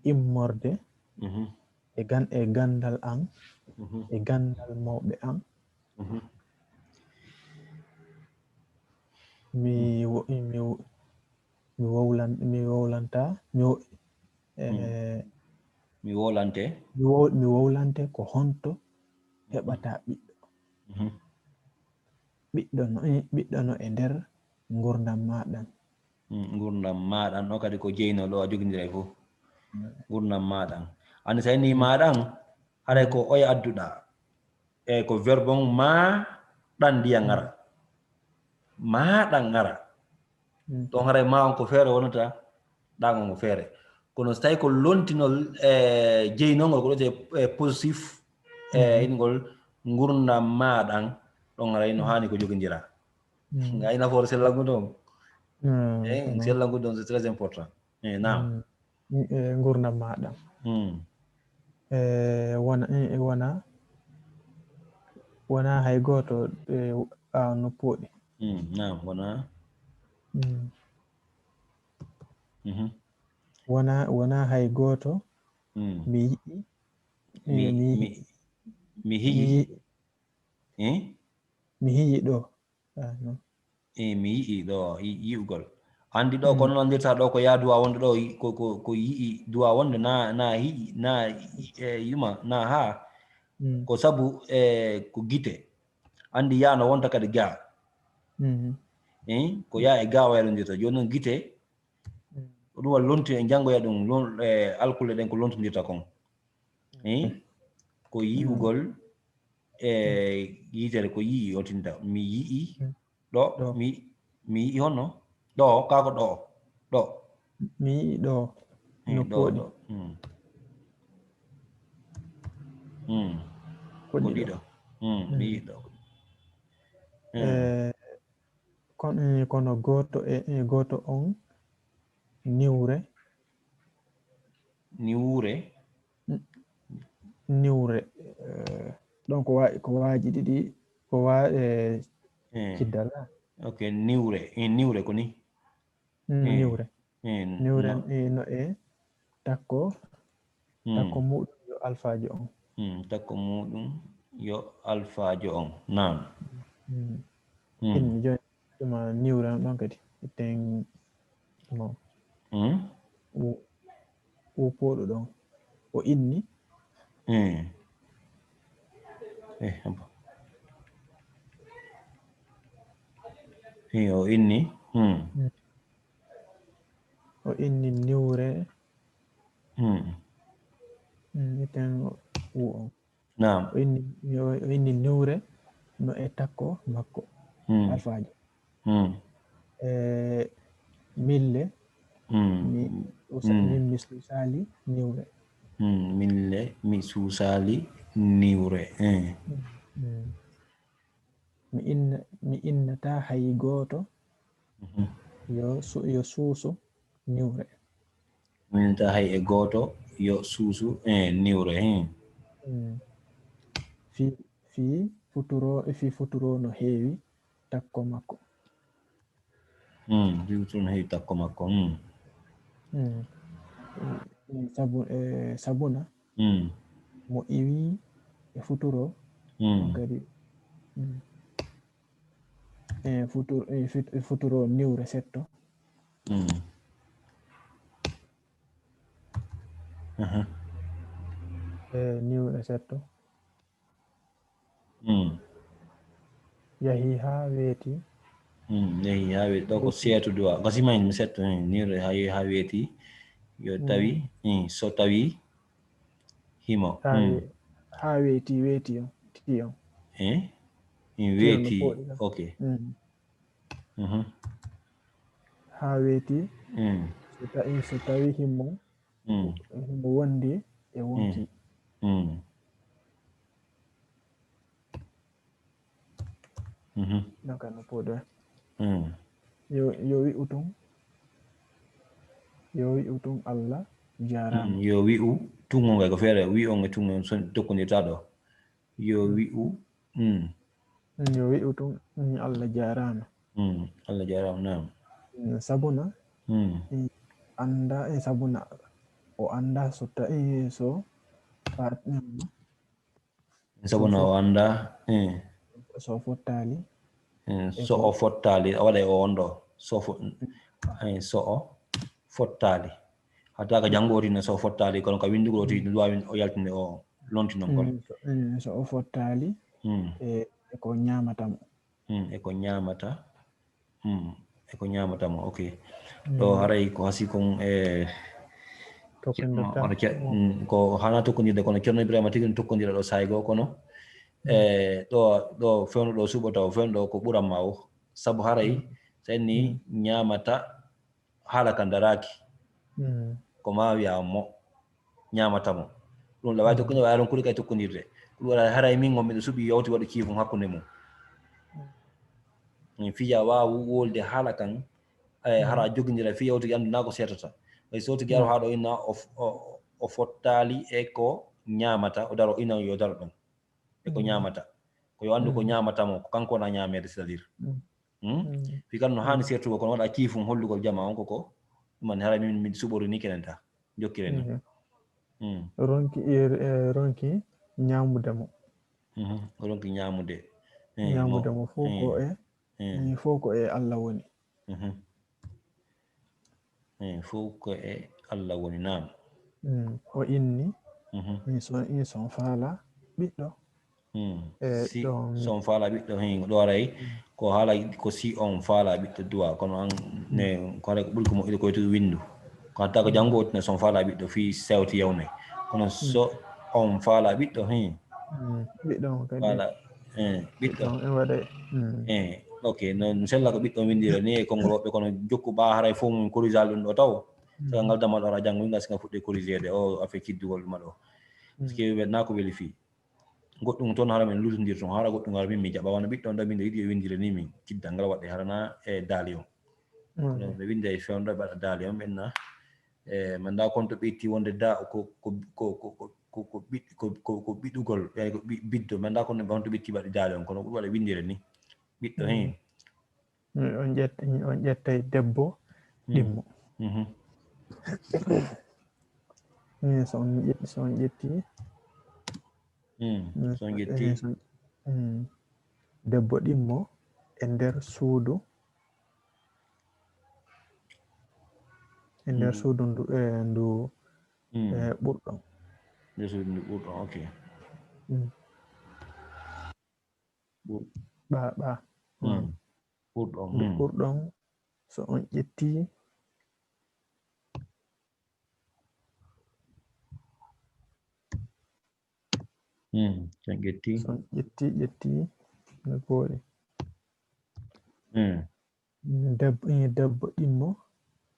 immorde Mhm. e gan-, e ganndal an, Mhm. e ganndal mawɓe an. Mhm. Mi wo-, mi wo-, mi wowlan-, mi wowlanta, mi wo-, e, Mi wolante. mi wo-, mi wowlante ko honto heɓata ɓiɗɗo. Mhm. Ɓiɗɗo no, eh, ɓiɗɗo no e nder ngurdam maɗan. Mm, ngurdam maɗan, o kadi ko jeyno ɗo a jogindiray fof. Ngurdam maɗan. Anndi so a inni maɗan, haray ko oya adduɗa. E ko verbe on ma ɗan ndiyan ara. Ma ɗan ara. Mm. Ɗon haray ma on ko feere wonata, ɗan on ko feere. Kono so tawi ko lontinol, e, jeynongol, ko ɗo te, e, positif, e, Mhm. ingol ngurdam maɗan, ɗon haray no haani ko jogindira. Mm. Nga ina foore sellangu ɗon. Mm, Eh, mm. Sellangu ɗon, c'est très important. Eh, naam. Mm. Mm, e ngurdam maɗan. Mm. E wona, e, e wona, wona hay gooto, e, a no pooɗi. Mm, naam, wona. Mm. Mhm. Wona, wona hay gooto Mm. mi yi'i. E, Mi, mi, mi, mi mi hiyi. yi'i, Eh? mi yi'i ɗo. Ah, non. Eh, mi yi'i ɗo, yi-, yi'ugol. Anndi ɗo ko Mm. nandirta ɗo ko yaa duwa wonde ɗo, yi-, ko, ko, ko yi'i duwa wonde na, na hi'i, na, eh, yuma, na ha. Mm. Ko sabu, eh, ko gite. Anndi yaa no wonta kadi ga. Mhm. Eh, ko yaa e ga waylondirta. Jooni noon gite, Mm. ko ɗum waɗi lonti en janngoya ɗum, lon-, eh, alkule ɗen ko lontondirta kon. Eh, ko yi'ugol, e yitere ko yi'i o tinta. Mi yi'i Mm. ɗo, Ɗo. mi, mi yi'i honno? Ɗo, kaa ko ɗo? Ɗo. Mi yi'i ɗo. Eh, No ɗo, pooɗi. ɗo. Mm. Mm. Ko Ko ɗiɗo. ɗiɗo. Mm, mi Mm. yi'i ɗo. Mm. Eh, kon-, eh, kono gooto e, e gooto on niwre. Niwre? Niwre. Eh, ɗon ko wa-, ko waaji ɗiɗi, ko wa-, eh, Eh. ciddal. Ok, niwre. Eh, niwre ko ni? Mm, Eh. niwre. Eh, Niwre, no. Eh, no e takko, Mm. takko muɗum yo alfaajo on. Mm, takko muɗum yo alfaajo on. Naam. Mm. Mm. Inni jooni, ɗuma niwre on ɗon kadi. Eten mo. Mm. Wo-, wo pooɗo ɗon. O inni. Mm. Eh, haba. Eh, o inni. Mm. Mm. O inni niwre. Mm. Mm, eten wo on. Naam. O inni, o inni niwre no e takko makko. Mm. Alfaajo. Mm. E mille, Mm. mi usa-, Mm. min mi suusaali niwre. Mm. Mille, mi suusaali niwre. Eh. Mm. Mi inna, mi innata hay gooto Mhm. yo su-, yo suusu niwre. Mi innata hay e gooto yo suusu, eh, niwre. Hmm. Mm. Fii, fii futuro, fii futuro no heewi takko makko. Hmm. Fii futuro no heewi takko makko. Hmm. Mm. Mm, sabu, e, sabuna Hmm. mo iwi e futuro, Hmm. on kadi, mm, e futu-, e fit-, e futuro niwre setto. Hmm. Aha. E niwre setto. Hmm. Yahi haa weeti. Hmm, yahi haa weeti. Ɗo ko seetu duwa. Gasima en mi setto hen. Ni ha yehi haa weeti. Yo tawi. Hmm, so tawi. Himo. Haa hmm. we- haa weeti, weeti on. Ti on. Eh? In weeti. Ok. Hmm. Mhm. Haa weeti. Hmm. So tawi, so tawi himo. Hmm. Himo wondi e wonti. Hmm. Hmm. Mhm. Ɗon kam no pooɗoya. Mm. Yo, yo wi'u tun, yo wi'u tun Allah jaaraama. Mm, yo wi'u tun on kay ko feere, wi'u on e tun on son tokkondirta ɗo. Yo wi'u, mm. Mm, yo wi'u tun, mm, Allah jaaraama. Mm, Allah jaaraama, naam. Mm, sabuna, mm. Mm, annda, e sabuna, o annda so ta, e so, fa, mm. Sabuna o annda, eh. So o fottaali. Eh, so o fottaali, a waɗay o on ɗo. So fo, eh, so o fottaali. Hatta ka janngo o tinno so o fottaali, kono ka winndugol o tinno, ɗum waawi o yaltinde o lonti non kon. Mm, so, mm, so o fottaali, mm. E, e ko ñaamata mo. Mm, e ko ñaamata. Hmm, e ko ñaamata mo, ok. Ɗo haray ko hasi kon e Tokkindirta. Ono ce- mm, ko hana tokkondirde kono Ceerno Ibrahima tigi no tokkondira ɗo saa'i goo kono e ɗo ɗo fewndo ɗo suɓo taw fewndo ɗo ko ɓuran ma o sabu haray so en ni ñaamata haala kan daraaki. Mm. Ko ma wiya mo ñaamata mo. Ɗum la waawi tokkinde waawi ɗon kuɗi kay tokkondirde. Ɗum waɗa haray min on miɗo suɓi yawti waɗu ciifum hakkunde mum. Min fija waawu wolde haala kan eh, hara jogindira fii yawti anndu naa ko seetata. Ɓay so tigi aro haa ɗo inna o f- o- o fottaali e ko ñaamata o daro inna yo daro ɗon. E ko ñaamata. Ko yo anndu ko ñaamata mo ko kanko wona ñaameede c'est-à-dire. Hmm? Fii kan no haani seertugol kono waɗa ciifum hollugol jama on koko ɗuman hara min min suɓori ni kenen ta jokkire ni. Hmm. Ronki e e ronki ñaamude mo. Mhm. Ronki ñaamude. Eh, Ñaamude mo- mo fof ko eh, e eh, fof ko e Allah woni. Mhm. Eh, fof ko e Allah woni naam. Mm, o inni Mhm. in son in son faala ɓiɗɗo. Hmm. E si ɗon son faala ɓiɗɗo hin ɗo aray ko haala ko si on faala ɓiɗɗo duwa kono an ne ko haray ko ɓuri ko moƴƴude koye to windu ko hatta ko janngo otine son faala ɓiɗɗo fii sewti yawnay kono so on faala ɓiɗɗo hin mm, ɓiɗɗo on kadi faala eh, ɓiɗɗo ɗon e waɗa mm, eh, ok no no sella ko ɓiɗɗo windira ni e konngol woɓɓe kono jokku ɓa haray fof mum corrigeal ɗum ɗo taw saka ngal damal ɗo hara janngo winga sika fuɗɗe corrigede o affaire kiddugol ɗuma ɗo parce que ɓe na ko weli fii goɗɗum toon hara min lutondir toon hara goɗɗum hara min mi jaɓa wano ɓiɗɗo on ɗo min ɗo yiɗi e windire ni min kiddal ngal waɗɗe harana e daali on kono ɓe winda e fewndo ɓe waɗa daali on ɓenna e manda kon to ɓe itti wonde da ko ko ko ko ko ko ɓiɗ- ko ko ko ɓiɗɗugol ɓe ko ɓi- biddo manda kon ɓe honto ɓe itti waɗi daali on kono ko ɗum waɗa windire ni ɓiɗɗo hen on ƴetta on ƴettay debbo ɗimmo Mhm. Min so on ƴetti so on ƴetti Mm, so on ƴetti eh, so- mm. Debbo ɗimmo e nder suudu e nder suudu ndu e ndu mm, e ɓurɗo nde suudu ndu ɓurɗo ok Mm. Ɓur- ɓa ɓa mm, ɓurɗo ndu mm, ɓurɗon so on ƴetti mm, so on ƴetti so on ƴetti ƴetti no pooɗi mm, debbo eh, debbo ɗimmo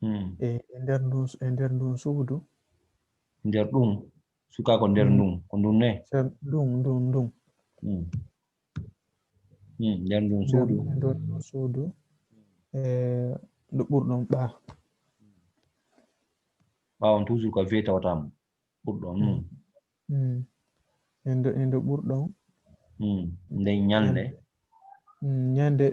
mm. e e nder ndun e nder ndun suudu nder ɗum suka ko nder ndum ko ndum ne ser ɗum ndun ndun Mm. Mm, nder ndum suudu nder ɗum suudu e ndu ɓurɗon ɓa ɓawon toujours ko vieux tawata mo ɓurɗon mm. Mm. e ndu e ndu ɓurɗon Mm. Nde ñalnde Mm, ñande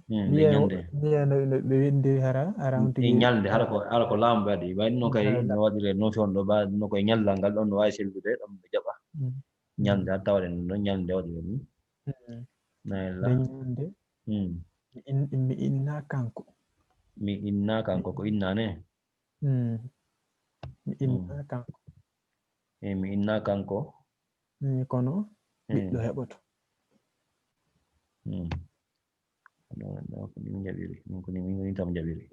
Mm, nde ñalnde mbiya no no ɓe windi hara hara on e tigi ñalnde hara ko hara ko laamu ɓe waɗi wayi no kay no waɗire no fewndo ba no koye ñallal ngal ɗon no wawi sellude ɗon ɓe jaɓa Mm, ñalnde hatta waɗen ɗon ñalnde waɗire ni mm. nayla Nde ñande Mm. mi in- mi inna kanko Mi inna kanko ko inna ne? Mm. Mi inna kanko E mi inna kanko. Mm, kono ɓiɗɗo heɓoto. Mm. Ɗo, ɗo ko min jaɓiri, min ko ni, min ko ni tan jaɓiri.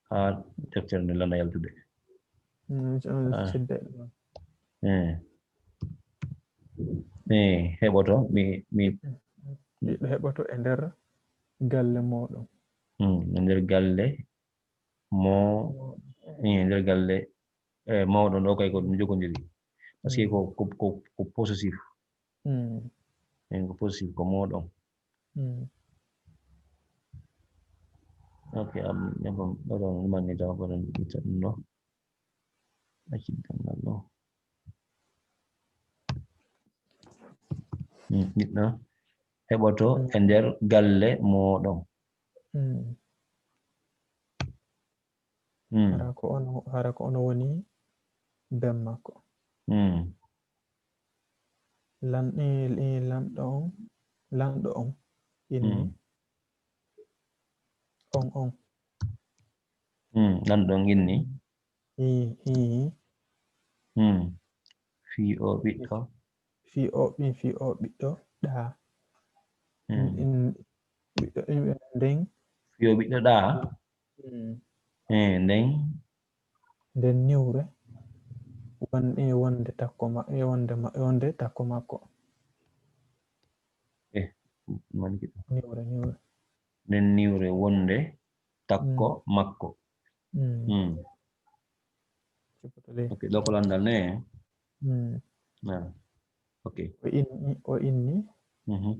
Haa deftere nde lana yaltude. Mm, so- Ah. Sidde. Eh. Eh, heɓoto, mi, mi Ɓiɗɗo heɓoto e nder galle mooɗon. Mm, e nder galle mo, eh, e nder galle, eh, mooɗon ɗo kay ko ɗum jokondiri. Parce que Mm. ko, ko, ko, ko possessif. Mm. En ko possessif ko mooɗon. Mm. Ok, am, nebam, ɓaɗon ɗumanni taw, ɓaɗon itta ɗum ɗo. Accit ɗum ɗo. Mm, ɓiɗɗo heɓoto Mm. e nder galle mooɗon. Mm. Mm. Hara ko ono, hara ko ono woni ben makko. Mm. Lan-, eh, eh, lanɗo on, lanɗo on inni. Mm. On, on. Mm, lanɗo on inni. Ii, ii. Mm. Fii o ɓiɗɗo. Fii o ɓi-, fii o ɓiɗɗo ɗaa. Mm. In, ɓiɗɗo, in, nden. Fii o ɓiɗɗo ɗaa. Mm. Eh, nden. Nden niwre. Won-, eh, wonde takko ma-, eh, wonde ma-, wonde takko makko. Eh, mani kiɗo. Niwre, niwre. Nden niwre wonde takko Mm. makko. Mm. Mm. Cippoto ley. Ok, ɗo ko landal ne? Mm. Ah, ok. O inni, o inni, Mhm.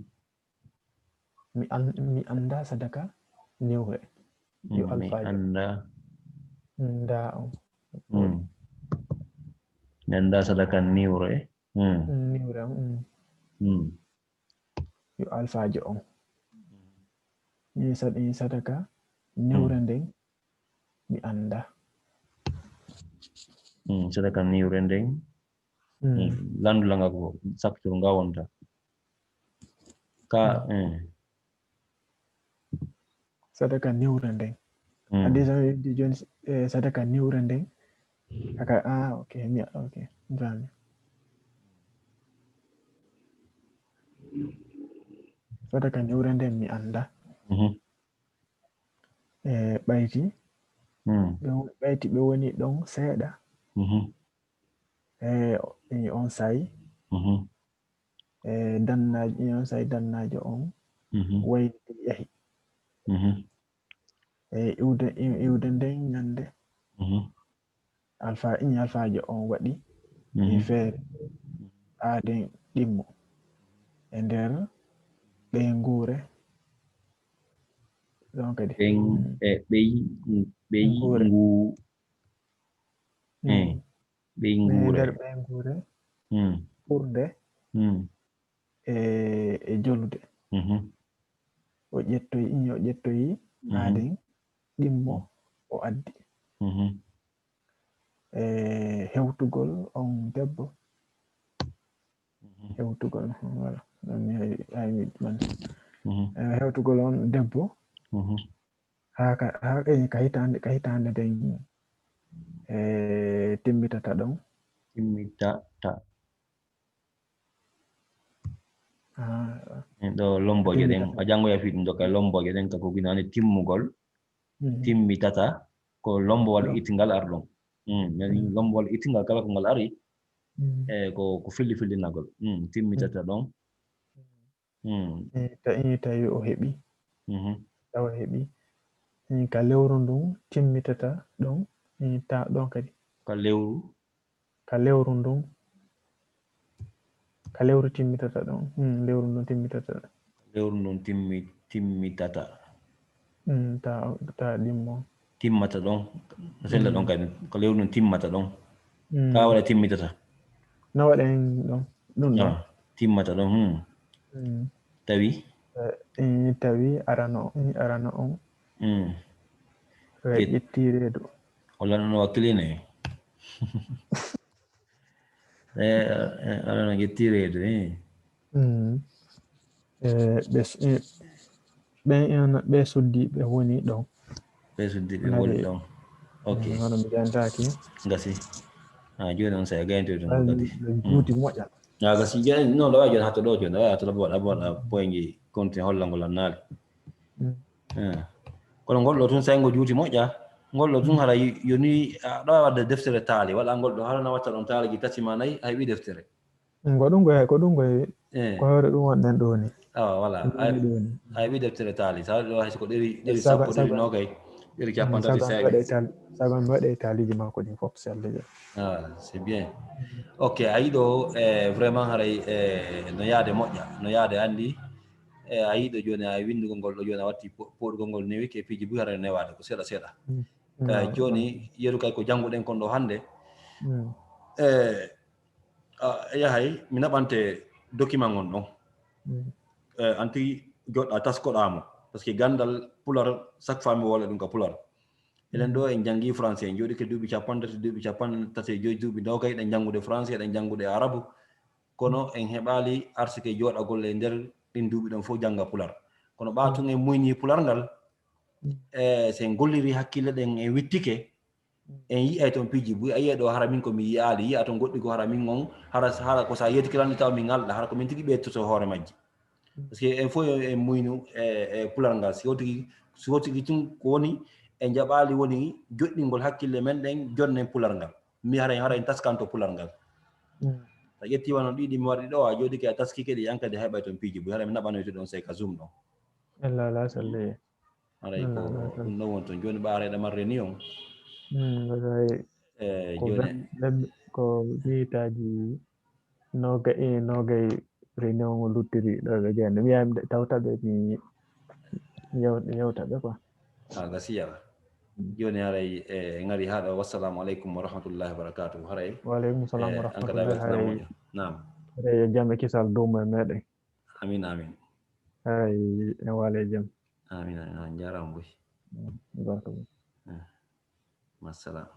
mi an-, mi annda sadaka niwre. Yo Mm, mi alfaajo. annda. Nda on. Mm. Mi annda sadaka niwre. Mm. Mm, niwre, mm. Mm. Yo alfaajo on. Min sad-, min sadaka niwre Mm. nden, mi annda. Mm, sadaka niwre nden. Mm. Mm, landu langa ko sapturu nga wonta. Ka, Mm. eh. Sadaka niwre nden. Mm. A déjà di jon-, eh, sadaka niwre nden. Aka, ah, ok, mi, ok, mi faami. Sadaka niwre nden mi annda. Mhm. Eh, ɓayti. Mm. Ɓe wo-, ɓayti ɓe woni ɗon seeɗa. Mhm. Eh, o-, eh, on sa'i. Mhm. Eh, dannaajo, eh, on sa'i dannaajo on Mhm. wayliti yahi. Mhm. Eh, iwde, iw-, iwde nden ñande. Mhm. Alfa, in alfaajo on waɗi Mhm. e feere aaden ɗimmo e nder ɓeynguure. Ɗon kadi. Ɓeyn-, Mm. e ɓey-, ɓeyngu-, Nguure. Mm. Eh, ɓeynguure. E nder ɓeynguure Mm. ɓurnde Mm. e, e jolude. Mhm. O ƴettoyi, o ƴettoyi Mhm. aaden ɗimmo o addi. Mhm. E hewtugol on debbo. Mhm. Hewtugol, voilà. Ɗum mi hay, hay mi man. Mhm. E hewtugol on debbo. Mhm. Haa ka, haa ka, ka hitaande, ka hitaande nden, e, timmitata ɗon. Timmitata. Ah. Ɗo lombooje ɗen, timmitata. A janngoya fii ɗum ɗo kay, lombooje ɗen ka ko ginaani timmugol, Mhm. timmitata, ko lombowal Lom- ittingal arɗon. Mm, nani Mhm. lombowal ittingal kala ko ngal ari, Mhm. e ko, ko filli fillinagol. Mm, timmitata Mhm. ɗon. Mm. E ta-, e tawi o heɓi. Mhm. Tawa heɓi. E ka lewru ndun timmitata ɗon, e ta ɗon kadi. Ka lewru? Ka lewru ndun. Ka lewru timmitata ɗon. Mm, lewru ndun timmitata. Lewru ndun timmi-, timmitata. Mm, ta, ta ɗimmo. Timmata ɗon. Sella ɗon Mm. kadi. Ka lewru ndun timmata ɗon. Mm. Ka waɗa timmitata. No waɗen ɗon. Ɗum ɗon. Ah, timmata ɗon. Hmm. Mm. Tawi? Eh, eh, tawi arano, eh, arano on. Mm. Eh, ƴet-, ƴetti reedu. O lanno wakkili ne. Eh, eh, arano ƴetti reedu, eh. Mm. Eh, ɓe s-, eh, ɓen en, ɓe suddiiɓe woni ɗon. Ɓe suddiiɓe woni ɗon. Ok. Mm, hono mi jantaaki. Gasi. Ah, jooni on sa gaynotoy ɗum kadi. Ɓe juuti moƴƴa. Ah, gasi, jooni, non, ɗo wawi jooni hatto ɗo jooni, ɗo wawi hatto ɗo boɗa, boɗa, poynji continue hollangol annaali. Eh. Kono ngol ɗo tun, so ngo juuti moƴƴa, ngol ɗo tun hara yoni, a ɗo wadde deftere taali, wala ngol ɗo hara na watta ɗon taaliji tati ma nayi, a heɓi deftere. Ko ɗum koy, ko ɗum koy, eh, ko hoore ɗum wonɗen ɗo ni. Awa, voilà. Ay, ay ɓi deftere taali sa ɗo hay ko ɗeri, ɗeri sappo, ɗeri nogay, ɗeri capantati. Sago mi waɗe taali, sago mi waɗe taaliji makko ɗin fof selleje. Ah, c'est bien. Ok, a yiɗo, eh, vraiment haray, eh, no yaade moƴƴa, no yaade andi, eh, a yiɗo joni a windugol ngol ɗo joni a watti po-, poɗugol ngol newi ke piiji buy haray newaade ko seeɗa seeɗa. Eh, joni yeru kay ko jannguɗen kon ɗo hannde. Eh, a yahay mi naɓante document on ɗon. Eh, anti joɗɗa taskoɗamo, parce que gandal pular chaque fois mi wole ɗum ka pular. Elen ɗo en janngi français, en jooɗike duuɓi capanɗe tati, duuɓi capanɗe tati e joyi, duuɓi nogay, eɗen janngude français, eɗen janngude arabu. Kono en heɓali arsike jooɗagol e nder ɗin duuɓi ɗon fof jannga pular. Kono ɓa tun en muyni pular ngal, e so en golliri hakkille ɗen, en wittike, en yi'ay toon piiji buy. A yi'ay ɗo hara min ko mi yi'aali, yi'a toon goɗɗi goo hara min on, hara, hara ko sa yeetike lan ɗi tawa min alɗa, hara ko min tigi ɓeytoto hoore majji. Parce que en fof en muynu e, e pular ngal. Si wotigi, si wotigi tun ko woni, en jaɓaali woni joɗɗingol hakkille men ɗen, jonnen pular ngal. Mi hara, hara en taskanto pular ngal. Sa ƴetti wano ɗiɗi mi waɗi ɗo, a jooɗike a taskike ɗi, an kadi a heɓay toon piiji buy. Hara mi naɓanoyto ɗon sey ka Zoom ɗon. Ella la salli. Haray ko ɗum ɗon woni toon. Jooni ɓaare ɗe marre ni on. Haray eh, ko jooni ben-, ben-, ko minitaaji noga-, eh, nogay réunion o luttiri ɗo ɓe gende. Mi wiya mi tawta ɓe mi yew-, yewta ɓe quoi. A gasiya. Jooni haray, eh, ngari haa ɗo. Wassalamu aleykum wa rahmatullahi wa barakatuh. Haray. Wa aleykum salam eh, wa an kadi a rahmatullahi. Weltanaama moƴƴo. Naam. Haray yo jam e kisal duumo e meɗen. Amin, amin. Haray en waale e jam. Amin, amin. On njaaraama boy. Mm, barka boy. Eh, masalam.